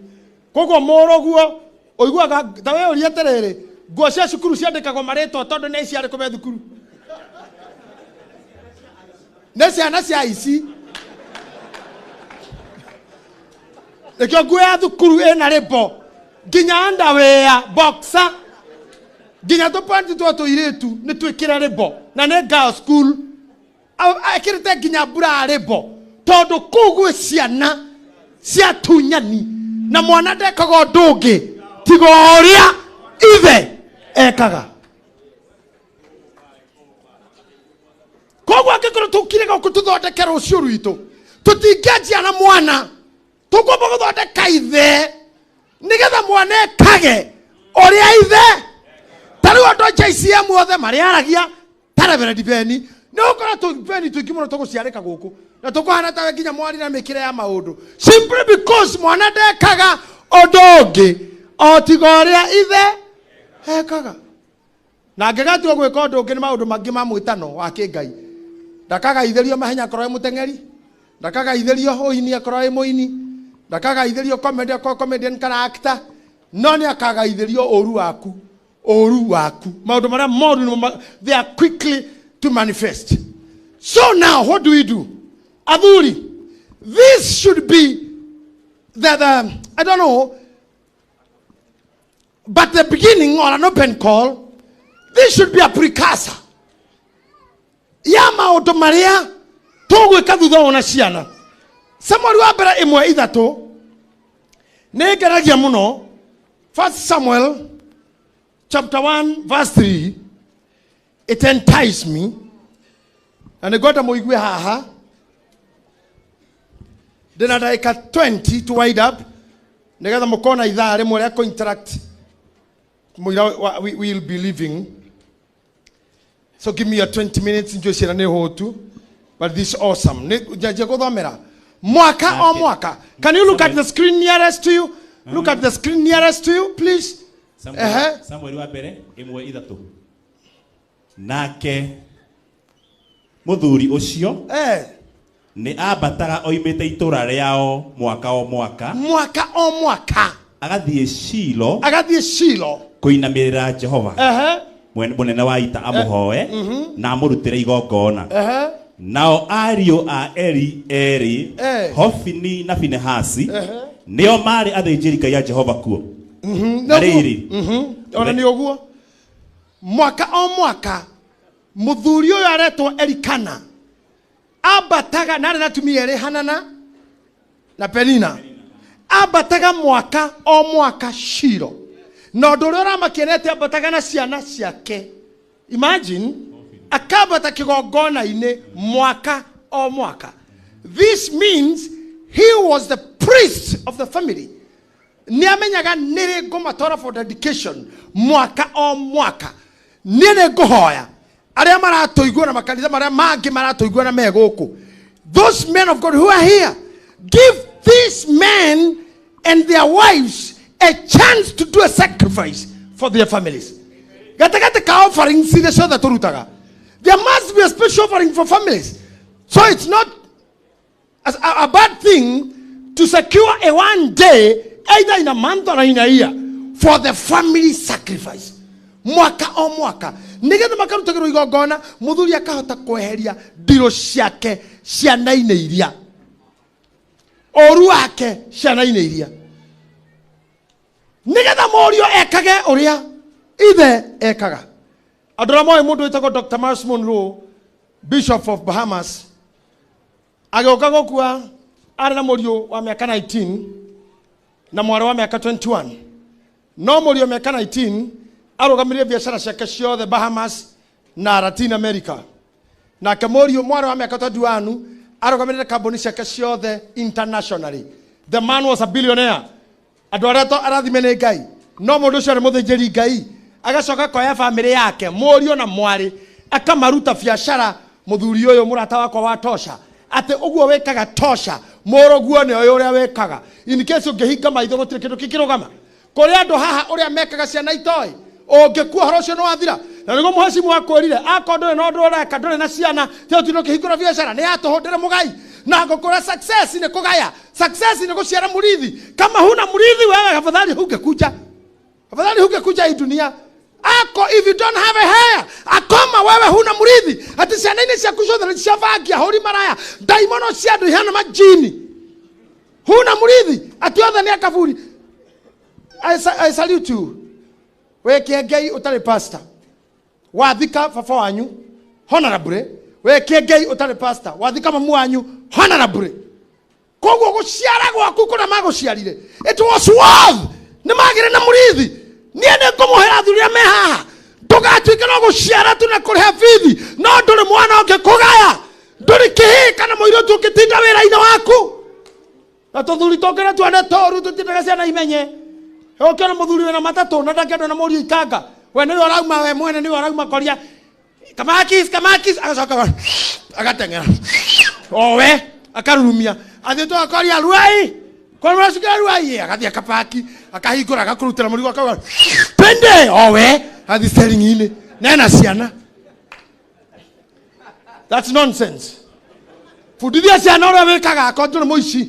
Koguo mũrũguo ũiguaga ta we ũria atĩrĩrĩ, nguo cia cukuru ciandĩkagwo marĩtwa tondũ nĩ ici arĩkũ me thukuru. Nĩ ciana cia ici. Nĩkĩo nguo ya thukuru ĩna rĩbo nginya underwear, boxer, nginya tũpanti twa tũirĩtu nĩ twĩkĩre rĩbo na nĩ girls school. Ekĩrĩte nginya mbura rĩbo tondũ kũu gwĩ ciana cia tunyani na mwana ndekaga ũndũ ũngĩ tiga ũrĩa ithe ekaga. Koguo angĩkorwo tũkire gũkũ tũthondeke rũciũ rwitũ, tũtingĩanjia na mwana, tũkwamba gũthondeka ithe nĩgetha mwana ekage ũrĩa ithe. Ta rĩu andũ a JCM othe marĩaragia ta Reverend Beni, nĩ ũgũkora Beni tũingĩ mũno tũgũciarĩka gũkũ na tũkũhana tawe nginya mwari na mĩkĩre ya maũndũ, simply because mwana ndekaga ũndũ ũngĩ o tiga ũrĩa ithe ekaga. Na angĩgatua gwĩka ũndũ ũngĩ nĩ maũndũ mangĩ ma mwĩtano wa kĩngai. Ndakagaithĩrio mahenya akorwo e mũteng'eri, ndakagaithĩrio ũini akorwo e mũini, ndakagaithĩrio comedy akorwo comedian kana actor, no nĩ akagaithĩrio ũru waku, ũru waku. Maũndũ marĩa moru nĩmo they are quickly to manifest. So now what do we do? Athuri, this should be the I don't know, but the beginning or an open call, this should be a precursor ya maũndũ marĩa tũgwĩka thutha wa na ciana. Samuel wa mbere ĩmwe ithatũ nĩ ngeragia mũno. First Samuel chapter 1 verse 3, it entices me na nĩ ngwenda mũigue haha. Ndĩna ndagĩka 20 to wind up nĩgetha mũkona ithaa rĩmwe rĩa kũ-interact mũira we will be leaving. So give me your 20 minutes njũĩ ciana nĩ hũtu, but this is awesome. Njanjie gũthomera mwaka o mwaka. Can you look at the screen nearest to you? Look at the screen nearest to you, please. Ehe. Samueli wa mbere 1:3. Nake mũthuri ũcio nĩ ambataga oimĩte itũũra rĩao mwaka o mwaka, Mwaka o mwaka, agathiĩ Shilo, agathiĩ Shilo kũinamĩrĩra Jehova mũnene wa ita, amũhoe na amũrutĩre igongona. Nao ariũ a Eli erĩ, Hofini na Finehasi, nĩo marĩ athĩnjĩri Ngai a Jehova kuo. Na rĩrĩ, Ona nĩ ũguo, mwaka o mwaka mũthuri ũyũ aretwo Elikana ambataga na arĩ na atumia erĩ, Hanana na Penina, ambataga mwaka o mwaka Shilo, na ũndũ ũrĩa ũramakia nĩ atĩ ambataga na ciana ciake. Imagine, akambata kĩgongona-inĩ mwaka o mwaka. This means he was the priest of the family. Nĩ amenyaga nĩrĩ ngũmatwara for dedication mwaka o mwaka. Niĩ nĩ ngũhoya arĩa maratũigua na makanitha marĩa mangĩ maratũigua na me gũkũ, those men of God who are here, give these men and their wives a chance to do a sacrifice for their families. Gatagatĩ ka offerings iria ciothe tũrutaga, there must be a special offering for families. So it's not a bad thing to secure a one day, either in a month or in a year, for the family sacrifice. Mwaka o mwaka nĩgetha makarutagĩrwo igongona, mũthuri akahota kweheria ndirũ ciake ciana-inĩ iria, ũru wake ciana-inĩ iria, nĩgetha mũriũ ekage ũrĩa ithe ekaga. Andũ arĩa moĩ mũndũ wĩtagwo Dr. Myles Munroe, Bishop of Bahamas, agĩũka gũkua arĩ na mũriũ wa mĩaka 19 na mwarĩ wa mĩaka 21. No mũriũ wa mĩaka 19 arũgamirie biacara ciake ciothe Bahamas na Latin America. Nake mũriũ mwarĩ wa mĩaka 21 arũgamĩrĩre kambuni ciake ciothe internationally. The man was a billionaire. Andũ arĩa to arathime nĩ Ngai, no mũndũ ũcio arĩ mũthĩnjĩri Ngai, agacoka koya famĩlĩ yake, mũriũ na mwarĩ, akamaruta biacara. Mũthuri ũyũ mũrata wakwa wa tosha, atĩ ũguo wĩkaga tosha, mũrũguo nĩ ũyũ ũrĩa wĩkaga. In case ũngĩhinga maitho, gũtirĩ kĩndũ kĩngĩrũgama. Kũrĩ andũ haha ũrĩa mekaga ciana itoĩ, ũngĩkua ũhoro ũcio nĩ wathira. Na nĩguo mũhecimu akwĩrire, akorwo ndũrĩ na ũndũ ũreka, ndũrĩ na ciana, tiga ũtinde ũkĩhingũra biacara nĩ ya tũhũ, ndĩrĩ mũgai. Na ngũkũra, success nĩ kũgaya, success nĩ gũciara mũrithi. Kama huna mũrithi wewe, afadhali hungekuja, afadhali hungekuja hii dunia. Ako if you don't have a hair, akoma wewe huna murithi, ati ciana-inĩ ciaku ciothe nĩ cia bangi, ahũri maraya, ndaimono cia andũ ihana majini, huna murithi, ati othe nĩ akaburi. I salute you. We kĩengei ũtarĩ pastor, wathika baba wanyu honorably. We kĩengei ũtarĩ pastor, wathika mamu wanyu honorably. Koguo gũciara gwaku kũrĩa magũciarire, it was worth, nĩ magĩrĩ na mũrithi. Niĩ nĩ ngũmũhera athuri arĩa me haha, ndũgatuĩke no gũciara tu na kũrĩha bithi, no ndũrĩ mwana ũngĩ kũgaya, ndũrĩ kĩhĩ kana mũirĩtu ũngĩtinda wĩra-inĩ waku. Na tũthuri tũngĩ na tuone tũru tũtindaga ciana imenye. Ũkĩona mũthuri wĩna matatũ na ndangĩendwo na mũriũ ikanga, we nĩwe ũrauma, we mwene nĩwe ũrauma koria kamakis kamakis, agacoka agateng'era owe akarurumia athiĩte agakoria ruai korwacukira ruai, agathiĩ akapaki, akahingũra, agakũrutĩra mũrigo, akauga twende owe, athiĩ steering-inĩ nena ciana. That's nonsense. Bundithia ciana ũrĩa wĩkaga akorwo ndũrĩ mũici.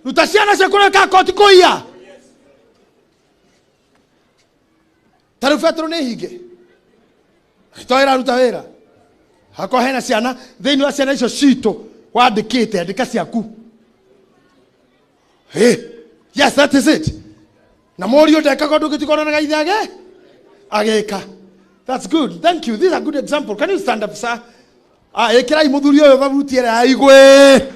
Ruta ciana ciaku ũrĩa wĩkaga akorwo ti kũiya. Ta rĩu betũrũ nĩ hinge to ĩraruta wĩra, hakorwo hena ciana thĩinĩ wa ciana icio citũ wandĩkĩte, andĩka ciaku. Hey, yes, that is it. Na mũriũ ndekaga ũndũ ũngĩtikoranaga ithe age agĩka. That's good, thank you. This is a good example. Can you stand up, sir? Ah, ĩkĩrai mũthuri ũyũ thabuti ĩrĩa aigwe.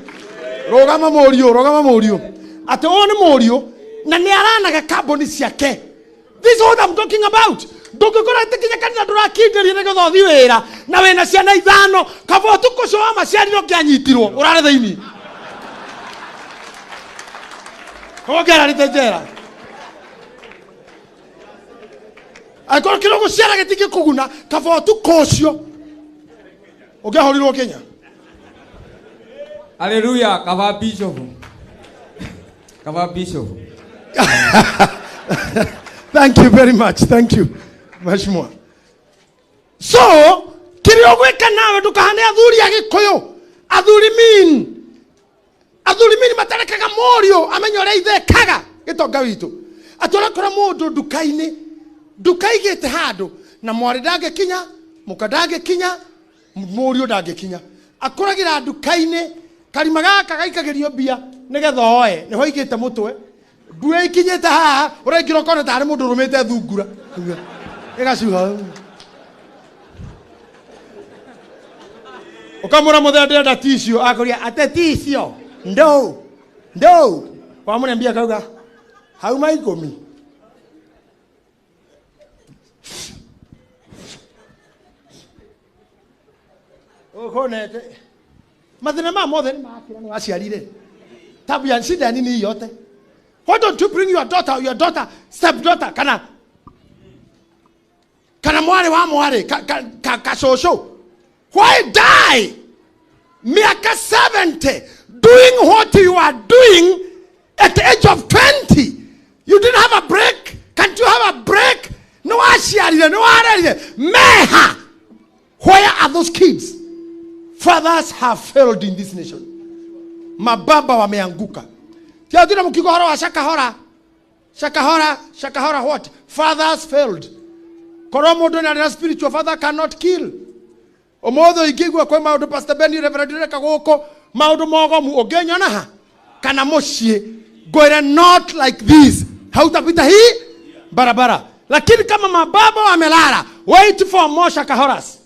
Rũgama mũriũ, rũgama mũriũ. Atĩ ũyũ nĩ mũriũ na nĩ aranaga kambuni ciake. This is what I'm talking about. Ndũngĩkora atĩ nginya kanitha ndũrakindĩria nĩgetha ũthiĩ wĩra na wĩna ciana ithano, kaba ũtukũ ũcio wa maciarire ũngĩanyitirwo ũrare thĩinĩ. Ũngĩararĩte njera. Angĩkorwo kĩrĩa ũgũciara gĩtingĩkũguna, kaba ũtukũ ũcio ũngĩahũrirwo Kenya. Haleluya, kaba bishop. Kaba bishop. Thank you very much. Thank you, Mheshimiwa. So, kĩrĩa ũgwĩka nawe ndũkahane athuri a Gĩkũyũ. Athuri mean. Athuri mean matarekaga mũriũ amenye ũrĩa ithe ekaga gĩtonga witũ. Atĩ ũrakora mũndũ nduka-inĩ, nduka igĩte handũ na mwarĩ ndangĩkinya, mũka ndangĩkinya, mũriũ ndangĩkinya. Akũragĩra nduka-inĩ, karima gaka gaikagĩrio mbia nĩgetha oe, nĩho aigĩte mũtwe. Mbua ikinyĩte haha, ũraingĩra ũkona tarĩ mũndũ ũrũmĩte thungura. Ĩgacuha. Ũkamwĩra mũthee ndĩrenda tissue, akũria ate tissue, ndũ, ndũ. Wamũne mbia akauga, hauma 10. Ũkonete. Mathĩna maya mothe nĩ makĩra nĩ waciarire. Tabu ya shida ya nini hii yote? Why don't you bring your daughter, your daughter, step daughter, kana kana mwarĩ wa mwarĩ, ka, ka, ka, ka cũcũ. Why die? Miaka 70 doing what you are doing at the age of 20. You didn't have a break. Can't you have a break? Nĩ waciarire, nĩ warerire. Meha. Where are those kids? Fathers have failed in this nation. Mababa wameanguka. Tia tuna mkigo horo wa shakahora. Shakahora, shakahora what? Fathers failed. Korwo mundu na na spiritual father cannot kill. Omothe ingĩigua kwĩ maũndũ Pastor Ben Reverend reka gũkũ maũndũ mogomu ũngĩnyona ha kana mũciĩ ngwĩre not like this, hautapita hii barabara. Lakini kama mababa wamelala, wait for more shakahoras,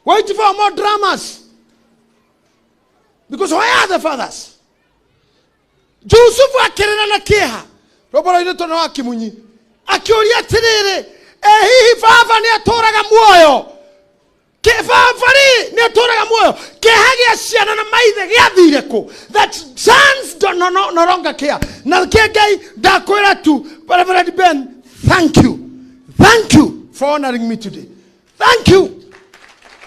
wait for more dramas, because where are the fathers? Jusufu akĩrĩra na kĩeha rũboro-inĩ tũno wa Kimunyi, akĩũria atĩrĩrĩ, e hihi baba nĩ atũraga muoyo? Ke baba rĩ nĩ atũraga muoyo? Kĩeha gĩa ciana na maithe gĩathire kũ? That sons do no, no, no longer care. Na kĩ Ngai ndakwĩra tu, Reverend Ben, thank you. Thank you for honoring me today. Thank you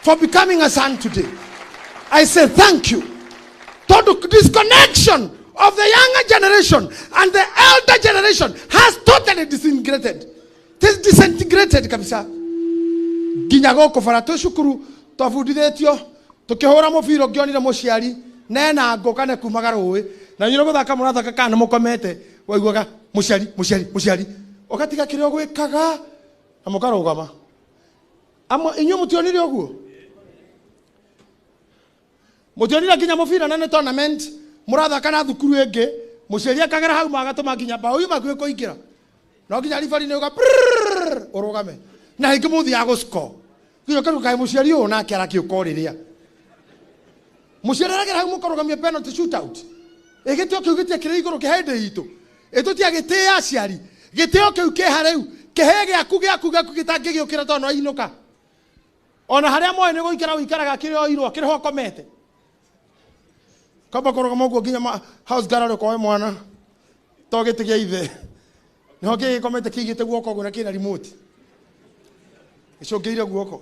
for becoming a son today. I say thank you. Tondu disconnection of the younger generation and the elder generation has totally disintegrated. It is disintegrated kabisa. Nginya gũkũ bara twĩ cukuru twabundithĩtio tũkĩhũra mũbira ũngĩonire mũciari nena ngũ kana kumaga rũĩ na inyuĩ gũthaka mũrathaka kana mũkomete waiguaga mũciari mũciari mũciari ũgatiga kĩrĩa ũgwĩkaga na mũkarũgama. Amwe inyuĩ mũtionire ũguo? Mũtionire nginya mũbira na nĩ tournament mũrathaka na thukuru ĩngĩ mũciari akagera hau magatũma nginya mbaũ yuma hakuhĩ kũingĩra no nginya ribari nĩ uga prrrr, ũrũgame na rĩngĩ mũthiaga gũscore nginya ũkaruga kaĩ mũciari ũyũ nake arakĩũka o rĩrĩa mũciari aragera hau mũkarũgamia penalty shootout. Ĩ gĩtĩo kĩu gĩtiakĩrĩ igũrũ kĩ hĩndĩ itũ? Ĩ tũtiagĩtĩĩa aciari? Gĩtĩo kĩu kĩha rĩu? Kĩhĩ gĩaku gĩaku gĩaku gĩtangĩgĩũkĩra tondũ no ainũka. Ona harĩa moĩ nĩ gũikara ũikaraga kĩrĩ o irũa, kĩrĩ ho ũkomete. Kamba kũrũgama ũguo nginya house girl arĩ mwana to gĩtĩ gĩa ithe. Nĩho kĩgĩkomete kĩigĩte guoko ũguo na kĩna remote. Gĩcũngĩire guoko.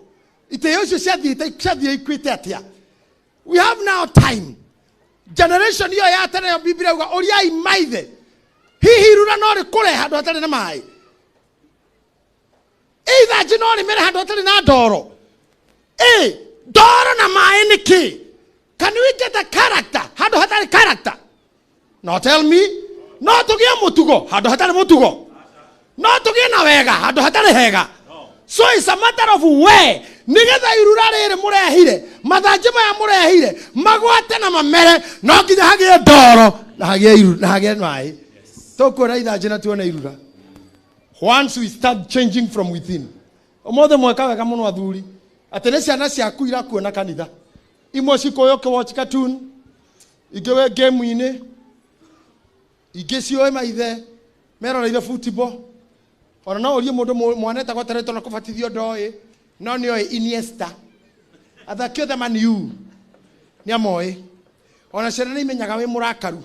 Itĩo icio ciathiĩte ciathiĩ ikuĩte atĩa? We have now time. Generation iyo ya tene yo Biblia uga ũriai maithe. Hihi irura no rĩkũre handũ hatarĩ na maĩ? Ithanjĩ no rĩmere handũ hatarĩ na ndoro? Ĩ, ndoro na maĩ nĩ kĩ? Can we get a character handũ hatarĩ character? No tell me, no tũgĩe mũtugo handũ hatarĩ mũtugo? No tũgĩe na wega handũ hatarĩ hega? So it's a matter of where nigetha irura rĩrĩ mũrehire, mathanjĩ maya mũrehire magwate na mamere, no nginya hagĩe ndoro na hagĩe iru na hagĩe maĩ. Tũkuona ithanjĩ na tuone irura. Once we start changing from within. Ũmũthĩ mweka wega mũno athuri, atĩ nĩ ciana ciaku irakuona kanitha. Imwe cikũĩ ũkĩ watch cartoon, ingĩ wĩ game-inĩ, ingĩ ciũĩ maithe meroreire football. Ona no ũrie mũndũ mwana etagwo Tereto na kũbatithio ndoĩ, no nĩoĩ Iniesta. Athaki othe Man U nĩamoĩ. Ona ciana nĩ imenyaga wĩ mũrakaru.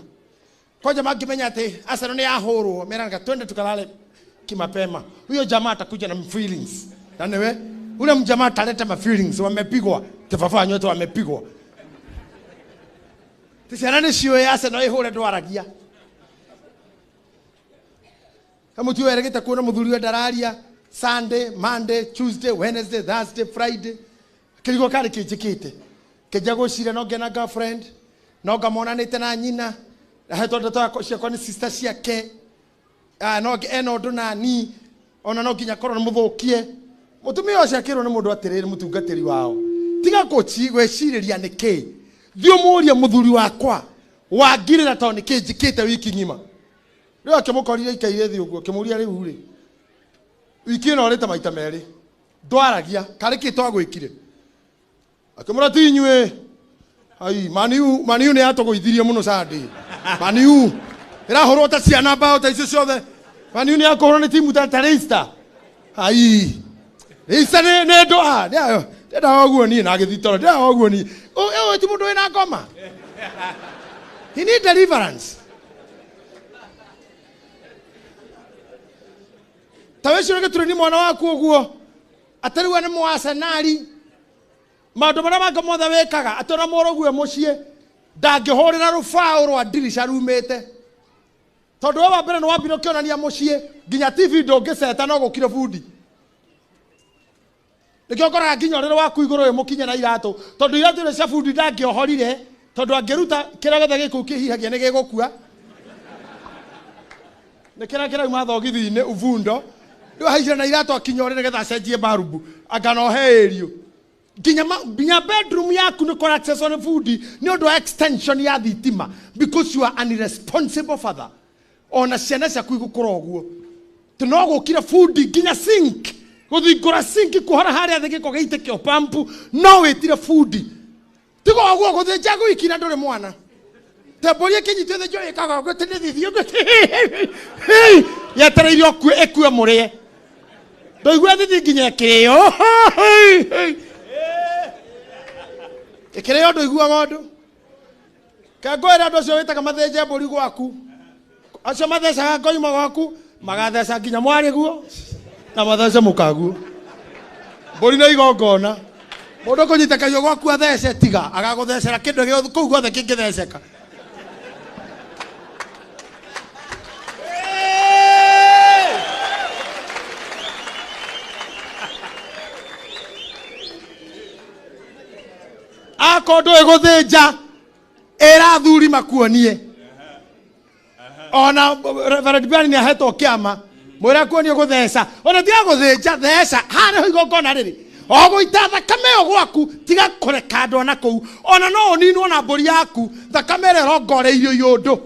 Kwanja mangĩmenya atĩ Arsenal nĩ yahũrwo, meranaga twende tukalale kimapema. Huyo jamaa atakuja na feelings. Na niwe ule mjamaa ataleta ma feelings, wamepigwa. Tebaba wanyu wote wamepigwa. Ti ciana nĩ ciũĩ Arsenal ĩhũre ndwaragia. Kamũti ũyũ erĩgĩte kuona mũthuri we ndararia Sunday, Monday, Tuesday, Wednesday, Thursday, Friday. Kĩrigo karĩ kĩnjĩkĩte. Kĩnja gwĩciria no ngĩe na girlfriend, no ngamonanĩte na nyina, ahetwo ndeto ciakwa nĩ sister ciake. Ah, no ena ũndũ nani, ona no nginya korwo nĩ mũthũkie. Mũtumia ũcio akĩrwo nĩ mũndũ atĩrĩrĩ, mũtungatĩri wao. Tiga gwĩcirĩria nĩ kĩ. Thiĩ ũmũrie mũthuri wakwa wangirĩra tondũ nĩ kĩ njĩkĩte wiki ng'ima. Rĩu akĩmũkorire aikaire thĩ ũguo, akĩmũria rĩu rĩ, wiki ĩno ũrĩte maita merĩ, ndwaragia, karĩ kĩ twagwĩkire? Akĩmũra ti inyuĩ. Ai, Maniu, Maniu nĩ yatũgũithirie mũno Sunday. Maniu ĩrahũrwo ta ciana mbaũ ta icio ciothe. Maniu nĩ yakũhũrwo nĩ timu ta Leicester. Ai, Leicester nĩ ndũ, ah, ndĩrendaga ũguo niĩ na agĩthiĩ toro, ndĩrendaga ũguo niĩ. Ũyũ ti mũndũ wĩna ngoma. He need deliverance. Ta wĩcũrĩke tũrĩ ni mwana waku ũguo, atĩ rĩu we nĩ mũacenari, maũndũ marĩa mangĩ mothe wĩkaga, atĩ ona mũrũgue mũciĩ, ndangĩhũrĩra rũbaũ rwa ndirica rumĩte. Tondũ we wa mbere nĩ wambire ũkĩonania mũciĩ, nginya TV ndũngĩceta no gũkire bundi. Nĩkĩo ũkoraga nginya ũrĩrĩ waku igũrũ wĩ mũkinye na iratũ, tondũ iratũ iria cia bundi ndangĩohorire, tondũ angĩruta kĩrĩa gĩothe gĩkũu kĩhihagia nĩ gĩgũkua. Nĩ kĩrĩa kĩrauma thogithi-inĩ uvundo, rĩu ahaicire na iratũ akinya ũrĩrĩ nĩgetha acenjie barubu, anga no he ĩriũ. Nginya bedroom yaku nĩ kũra access nĩ bundi nĩ ũndũ wa extension ya thitima, because you are an irresponsible father. Ona ciana ciaku igũkũra ũguo. Tĩ no gũkire bundi nginya sink, gũthingũra sink kuhora harĩa thĩ gĩko gĩitĩkio pampu, no wĩtire bundi. Tiga ũguo gũthĩnja gwiki na ndũrĩ mwana. Te mbũri ĩkĩnyitwo ĩthĩnjwo ĩkaga ũguo, atĩ nĩ thithi ũguo. Yetereire ũkue, ĩkue mũrĩe. Ndũigua thithi nginya ĩkĩrĩo. Ĩkĩrĩo ndũiguaga ũndũ. Kengwĩra andũ acio wĩtaga mathĩnje mbũri gwaku. Acio mathecaga ngoima gwaku, magatheca nginya mwarĩ guo, na mathece mũkaguo. Mbũri nĩ igongona. Mũndũ kũnyita kahiũ gwaku athece tiga, agagũthecera kĩndũ gĩothe kũu guothe kĩngĩtheceka. Akorwo ndũĩ gũthĩnja, ĩra athuri makuonie. Ona Reverend Brian nĩ ahetwo kĩama, mwĩre akuonie gũtheca. Ona tiga gũthĩnja, theca. Haha nĩho igongona rĩrĩ. O gũita thakame ĩyo gwaku, tiga kũreka andũ ona kũu. Ona no ũninwo na mbũri yaku, thakame ĩrĩa ĩrongoreirio iũndũ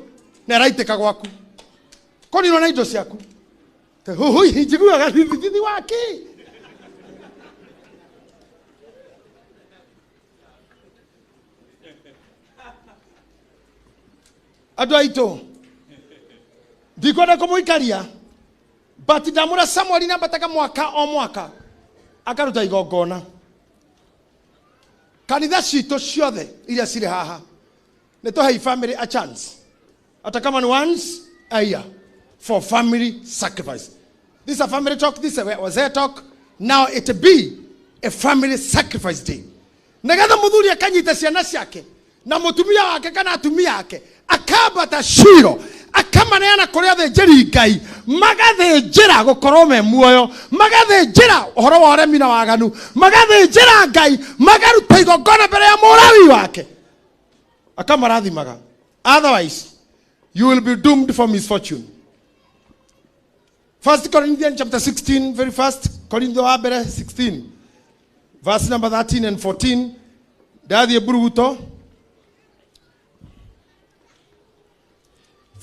na ĩraitĩka gwaku. Kũninwo na indo ciaku. Te huhu, njiguaga thithi wa kĩ? Andũ aitũ, ndikwenda kũmũikaria, but ndamũra Samuel nĩambataga mwaka o mwaka akaruta igongona. Kanitha citũ ciothe iria cirĩ haha nĩ tũhei family a chance, hata kama ni once a year, for family sacrifice. This is a family talk, this is a wazee talk. Now it be a family sacrifice day. Nĩgetha mũthuri akanyita ciana ciake na mũtumia wake kana atumia ake, akambata Shilo, akamaneana kũrĩ athĩnjĩri Ngai, magathĩnjĩra gũkorwo me muoyo, magathĩnjĩra ũhoro wa ũremi na waganu, magathĩnjĩra Ngai, magaruta igongona mbere ya mũrawi wake, akamarathimaga. Otherwise you will be doomed for misfortune. 1 Corinthians chapter 16, very fast. Korintho wa mbere 16 verse number 13 and 14. Ndathiĩ mburuguto.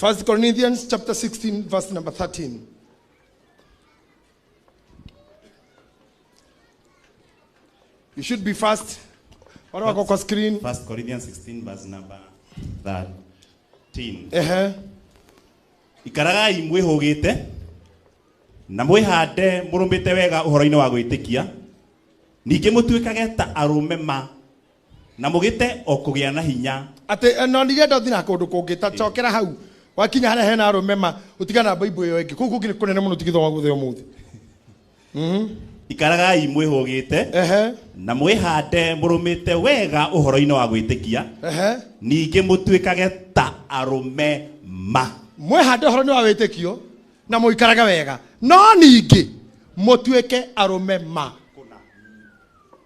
1 Corinthians chapter 16 verse number 13. You should be fast. Wale wako kwa screen. 1 Corinthians 16 verse number 13. Ikaragai mwĩhũgĩte na mwĩhande mũrũmĩte wega ũhoro-inĩ wa gwĩtĩkia, ningĩ mũtuĩkage ta arũme ma na mũgĩte o kũgĩa na hinya. Atĩ, no ndirenda ũthiĩ na kũndũ kũngĩ, ta cokera hau. Wakinya harĩa hena arũme ma ũtigana na Bible ĩyo ĩngĩ. Kũu kũngĩ nĩ kũnene mũno tigithoma guothe ũmũthĩ. Ikaragai mwĩhũgĩte Ehe. na mwĩhande mũrũmĩte wega ũhoro-inĩ wa gwĩtĩkia Ehe. ningĩ mũtuĩkage ta arũme ma. Mwĩhande ũhoro-inĩ wa wĩtĩkio na mũikarage wega no ningĩ mũtuĩke arũme ma.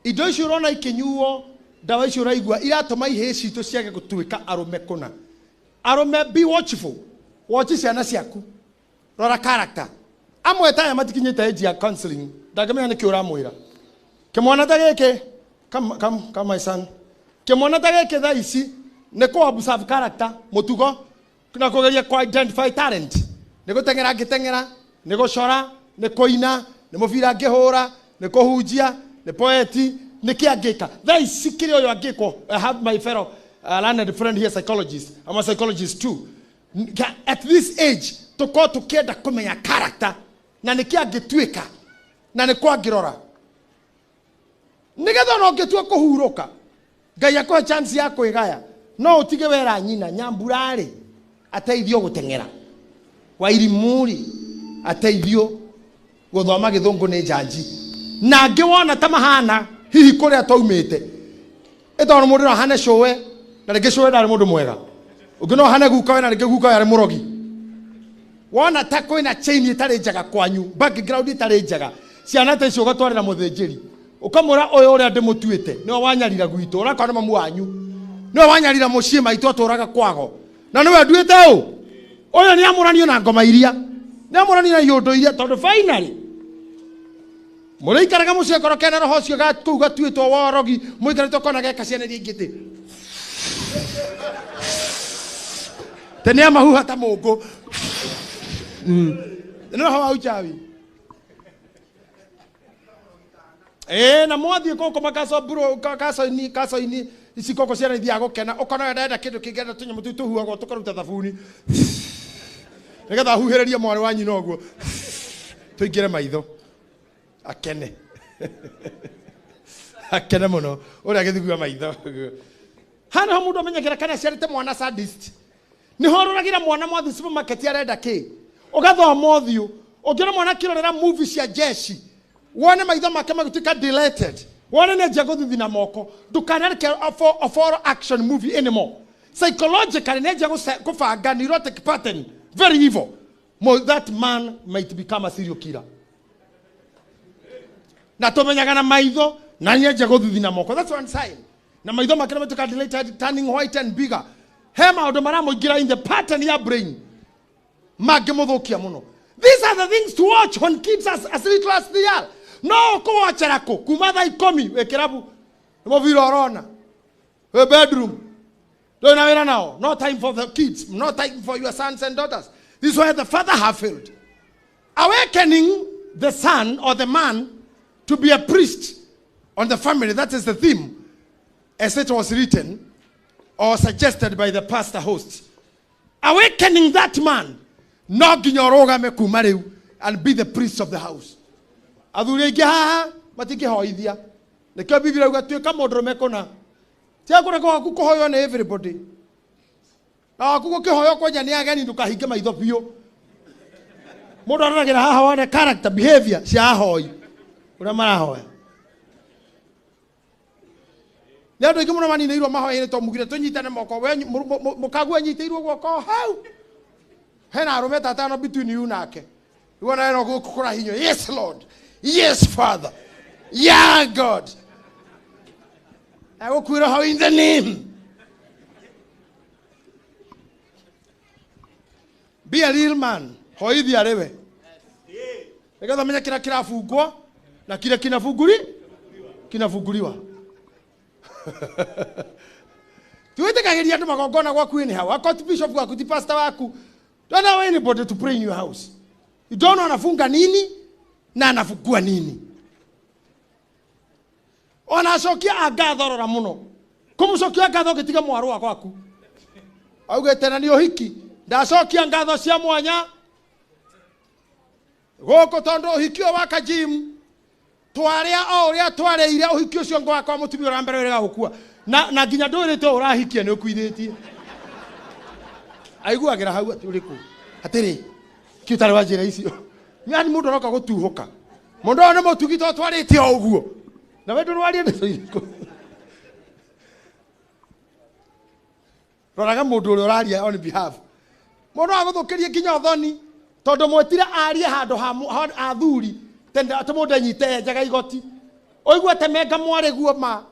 Indo icio ũrona ikĩnyuo, ndawa icio ũraigua iratũma ihĩĩ citũ ciage gũtuĩka arũme kũna. Arũme, be watchful. Watch ciana ciaku, rora character. Amwe ta aya matikinyĩte age ya counseling, ndangĩmenya nĩkĩ ũramwĩra. Kĩmwana ta gĩkĩ, come, come, come my son, kĩmwana ta gĩkĩ thaa ici nĩ kũ observe character, mũtugo na kũgeria kũ identify talent. Nĩ gũteng'era angĩteng'era, nĩ gũcora, nĩ kũina, nĩ mũbira angĩhũra, nĩ kũhunjia, nĩ poeti, nĩ kĩ angĩka thaa ici. Kĩrĩa ũyũ angĩkwo, I have my fellow learned friend here, psychologist. I'm a psychologist too. At this age tũkorwo tũkĩenda kũmenya character na nĩ kĩ angĩtuĩka na nĩ kũ angĩrora, nĩgetha ona ũngĩtua kũhurũka, Ngai akũhe chance ya kwĩgaya, no ũtige wera nyina nyambura-rĩ ateithio gũteng'era, wairimũ-rĩ ateithio gũthoma gĩthũngũ nĩ njanji, na angĩ wona ta mahana hihi kũrĩa twaumĩte. Ĩtondũ mũndũ no ahane cũwe na rĩngĩ cũwe ndarĩ mũndũ mwega, ũngĩ no ahane gukawe na rĩngĩ gukawe arĩ mũrogi. Wona ta kwĩna chain ĩtarĩ njega kwanyu, background ĩtarĩ njega, ciana ta icio ũgatwarĩra mũthĩnjĩri, ũkamwĩra ũyũ ũrĩa ndĩmũtuĩte nĩwe wanyarira gwitũ, onakorwo nĩ mamu wanyu, nĩwe wanyarira mũciĩ maitũ atũraga kwago, na nĩwe nduĩte ũ ũyũ nĩ amũranio na ngoma iria, nĩ amũranio na iũndũ iria, tondũ finally mũrĩikaraga mũciĩ korwo kena roho ũcio kũu gatuĩtwo worogi, mũikarĩte ũkona geka ciana iria ingĩ tĩ nĩ amahuha ta mũngũ, nĩ roho wa uchawi. Ĩĩ, na mwathiĩ gũkũ makaco bro kaco-inĩ, kaco-inĩ ici gũkũ ciana ithiaga gũkena, ũkona ndenda kĩndũ kĩngĩ, enda tũnyamũ tũu tũhuhagwo tũkaruta thabuni, nĩgetha ahuhĩrĩrie mwarĩ wa nyina ũguo tũingĩre maitho, akene, akene mũno ũrĩa agĩthugua maitho. Haha nĩho mũndũ amenyagĩra kana aciarĩte mwana sadist. Nĩho ũroragĩra mwana mwathi supermarket arenda kĩ, ũgathoma ũthiũ. Ũngĩona mwana akĩrorera movie cia jeshi, wone maitho make magĩtuĩka dilated, wone nĩ anjia gũthithi na moko, ndũkanareke a action movie anymore. Psychologically nĩ anjia kũbanga neurotic pattern, very evil. Mo, that man might become a serial killer. Na tũmenyaga na maitho na nĩ anjia gũthithi na moko, that's one sign. Na maitho make nĩ dilated, turning white and bigger, he maũndũ maramũingĩra in the pattern ya brain mangĩmũthũkia mũno. These are the things to watch when kids as little as they are. No kũwatchera kũ kuma thaa 10 wĩ kĩrabu, nĩ mũbira ũrona wĩ bedroom, ndũrĩ na wĩra nao. No time for the kids, no time for your sons and daughters. This is where the father have failed. Awakening the son or the man to be a priest on the family, that is the theme as it was written or suggested by the pastor host. Awakening that man, no nginya ũrũgame kuma rĩu and be the priest of the house. Athuri aingĩ haha matingĩhoithia, nĩkĩo Biblia yuga tuĩka mũndũrũme kũna. Tia kũreka waku kũhoywo nĩ everybody, na waku gũkĩhoywo kwanja nĩ ageni, ndũkahinge maitho biũ. Mũndũ aroragĩra haha wone character, behavior cia ahoi ũrĩa marahoya. Nĩ andũ aingĩ mũno maninĩirwo mahoya-inĩ to mugire tũnyitane moko. We mũkagu anyitĩirwo guoko hau, hena arũme ta atano between you nake. Rĩu ona eno gũkũ kũrahinywo, "Yes Lord, yes Father, yeah God." Egũkuĩra hau in the name. Be a real man, hoithia rĩwe nĩgetha menye kĩrĩa kĩrabungwo na kile kinafunguliwa. Tiwĩtĩkagĩria andũ magongona gwaku anyhow. Akorwo ti bishop waku, ti pastor waku, don't allow anybody to pray in your house. You don't know anafunga nini na anafungua nini. Ona acokia angatho, rora mũno kũmũcokia ngatho ũgĩtiga mwarũa gwaku augĩte na nĩ ũhiki, "Ndacokia ngatho cia mwanya gũkũ tondũ ũhiki ũyũ wa Kajim twarĩa o ũrĩa twarĩire ũhiki ũcio ngwakwa mũtumia ũrĩa mbere wĩrĩga gũkua na nginya ndwĩrĩte ũrahikia nĩ ũkuithĩtie." Aiguagĩra hau atĩ ũrĩkũ. Atĩrĩ, kĩ ũtarĩ wa njĩra icio. Yani mũndũ aroka gũtuhũka. Mũndũ ũyũ nĩ mũtugi to twarĩte o ũguo. Na we ndũrwarie ndeto irĩkũ. Roraga mũndũ ũrĩa ũraria on behalf. Mũndũ agũthũkĩrie nginya ũthoni tondũ mwĩtire arie handũ ha athuri atĩ mũndũ enyite enjaga igoti. Ũigue temenga mwarĩ guo ma.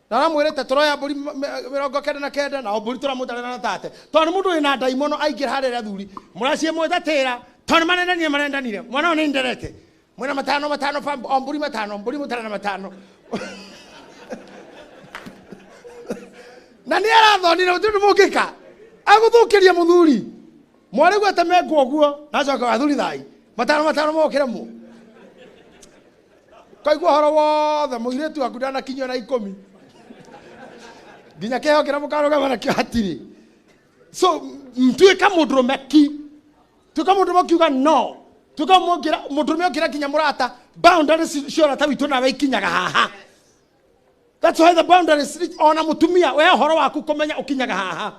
Na aramwĩrĩte tũroya mbũri 99 na o mbũri tũramũtarĩra na tate. Tondũ nĩ mũndũ wĩna ndaimono aingĩra harĩa athuri. Mũraciĩ mwĩtatĩra tondũ marendanire marendanire. Mwana ũyũ nĩ nderete. Mwena matano matano o mbũri matano mbũri mũtare na matano. Na nĩ arathonire gũtirĩ ũndũ mũngĩka. Agũthũkĩria mũthuri. Mwarĩ guo atemengwo ũguo na acoka athuri thai. Matano matano mokĩre mu. Kaigua ũhoro wothe mũirĩtu waku ndanakinyio na 10. Nginya kĩheo kĩrĩa mũkarũgama nakĩo hatirĩ. So tuĩka mũndũrũme ki. Tuĩka mũndũrũme ũkiuga no. Tuĩka mũndũrũme ũkĩra nginya mũrata. Boundaries cia ũrata witũ nawe ikinyaga haha. That's why the boundaries reach ona mũtumia we ũhoro waku kũmenya ũkinyaga haha.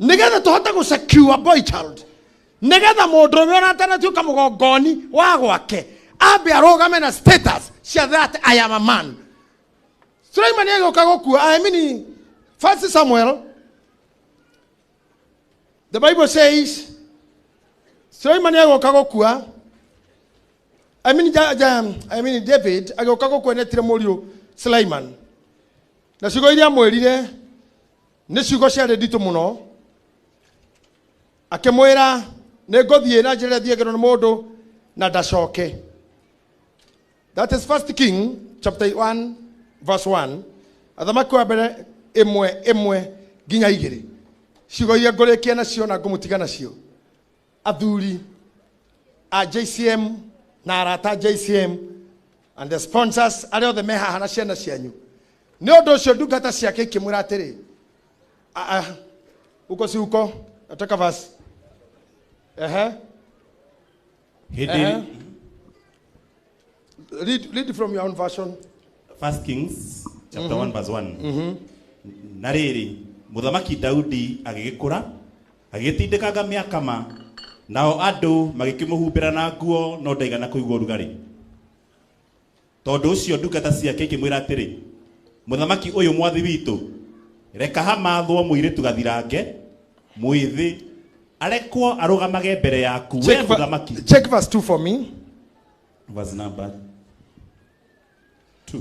Nĩgetha tũhote gũ secure boy child. Nĩgetha mũndũrũme ona atanatuĩka mũgongoni wa gwake ambe arũgame na status cia that I am a man. Suleiman agĩũka gũkua, I mean, First Samuel, the Bible says Suleiman agĩũka gũkua, I mean, ja, ja, I mean David agĩũka gũkua nĩetire mũriũ Suleiman. Na ciugo iria amwĩrire nĩ ciugo ciarĩ nditũ mũno. Akĩmwĩra nĩ ngũthiĩ na njĩra ĩrĩa thiagĩrwo nĩ mũndũ na ndacoke. That is First King chapter 1 verse 1. Athamaki wa mbere 1:1 nginya 2. Ciugo iria ngũrĩkia nacio na ngũmũtiga nacio. Athuri a JCM na arata a JCM and the sponsors arĩa othe me haha na ciana cianyu. Nĩ ũndũ ũcio ndungata ciake ikĩmwĩra atĩrĩ, uko si uko, nataka verse. Ehe. Hĩndĩ Ehe. Read from your own version. First Kings chapter 1 verse 1. Na rĩrĩ, mũthamaki Daudi agĩgĩkũra, agĩgĩtindĩkanga mĩaka ma, nao andũ magĩkĩmũhumbĩra na nguo no ndaigana kũigua ũrugarĩ. Tondũ ũcio ndungata ciake ikĩmwĩra atĩrĩ, mũthamaki ũyũ mwathi witũ, reka hamathwo mũirĩtu gathirange, mwĩthĩ, arekwo arũgamage mbere yaku, we Check, mũthamaki. check verse 2 for me. Verse number 2.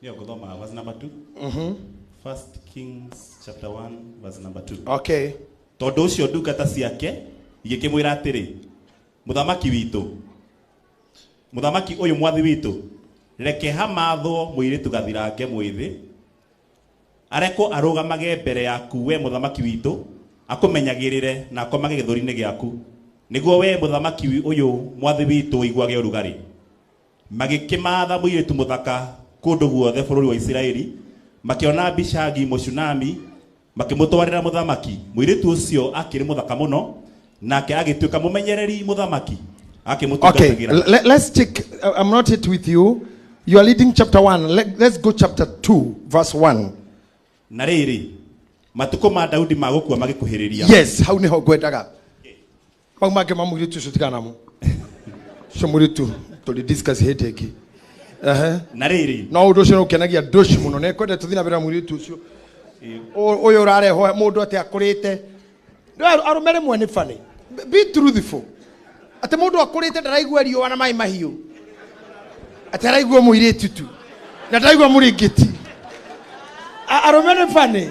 Ndio ngũthoma verse number 2. First Kings chapter 1 verse number 2. Okay. Tondũ ũcio ndungata ciake igĩkĩmwĩra atĩrĩ, mũthamaki witũ, mũthamaki ũyũ mwathi witũ, reke hamathwo mũirĩtu gathirange mwĩthĩ, arekwo arũgamage mbere yaku we mũthamaki witũ, akũmenyagĩrĩre na akomage gĩthũri-inĩ gĩaku, nĩguo we mũthamaki ũyũ mwathi witũ ũiguage ũrugarĩ. Magĩkĩmaatha mũirĩtu mũthaka kũndũ guothe bũrũri wa Isiraeli, makĩona Abishagi Mũshunami, makĩmũtwarĩra mũthamaki. Mũirĩtu ũcio akĩrĩ mũthaka mũno, nake agĩtuĩka mũmenyereri mũthamaki, akĩmũtungatagĩra. Okay, let's take, I'm not yet with you. You are leading chapter 1. Let's go chapter 2, verse 1. Na rĩrĩ, matukũ ma Daudi ma gũkua magĩkuhĩrĩria. Yes, hau nĩho ngwendaga. Mau mangĩ ma mũirĩtu ũcio tigana namo. Ũcio mũirĩtu tũrĩ discuss hĩndĩ ĩngĩ. Ehe. Na rĩrĩ, No ũndũ ũcio nĩũkenagia Ndoshi mũno, nĩ ekwenda tũthiĩ na mbere na mũirĩtu ũcio. Ũyũ ũrarehwo mũndũ atĩ akũrĩte. No, arũme rĩmwe nĩ funny. Be truthful. Atĩ mũndũ akũrĩte ndaraigua riũa na maĩ mahiũ. Atĩ araigua mũirĩtu tu. Na ndaraigua mũrĩngĩti. Arũme nĩ funny.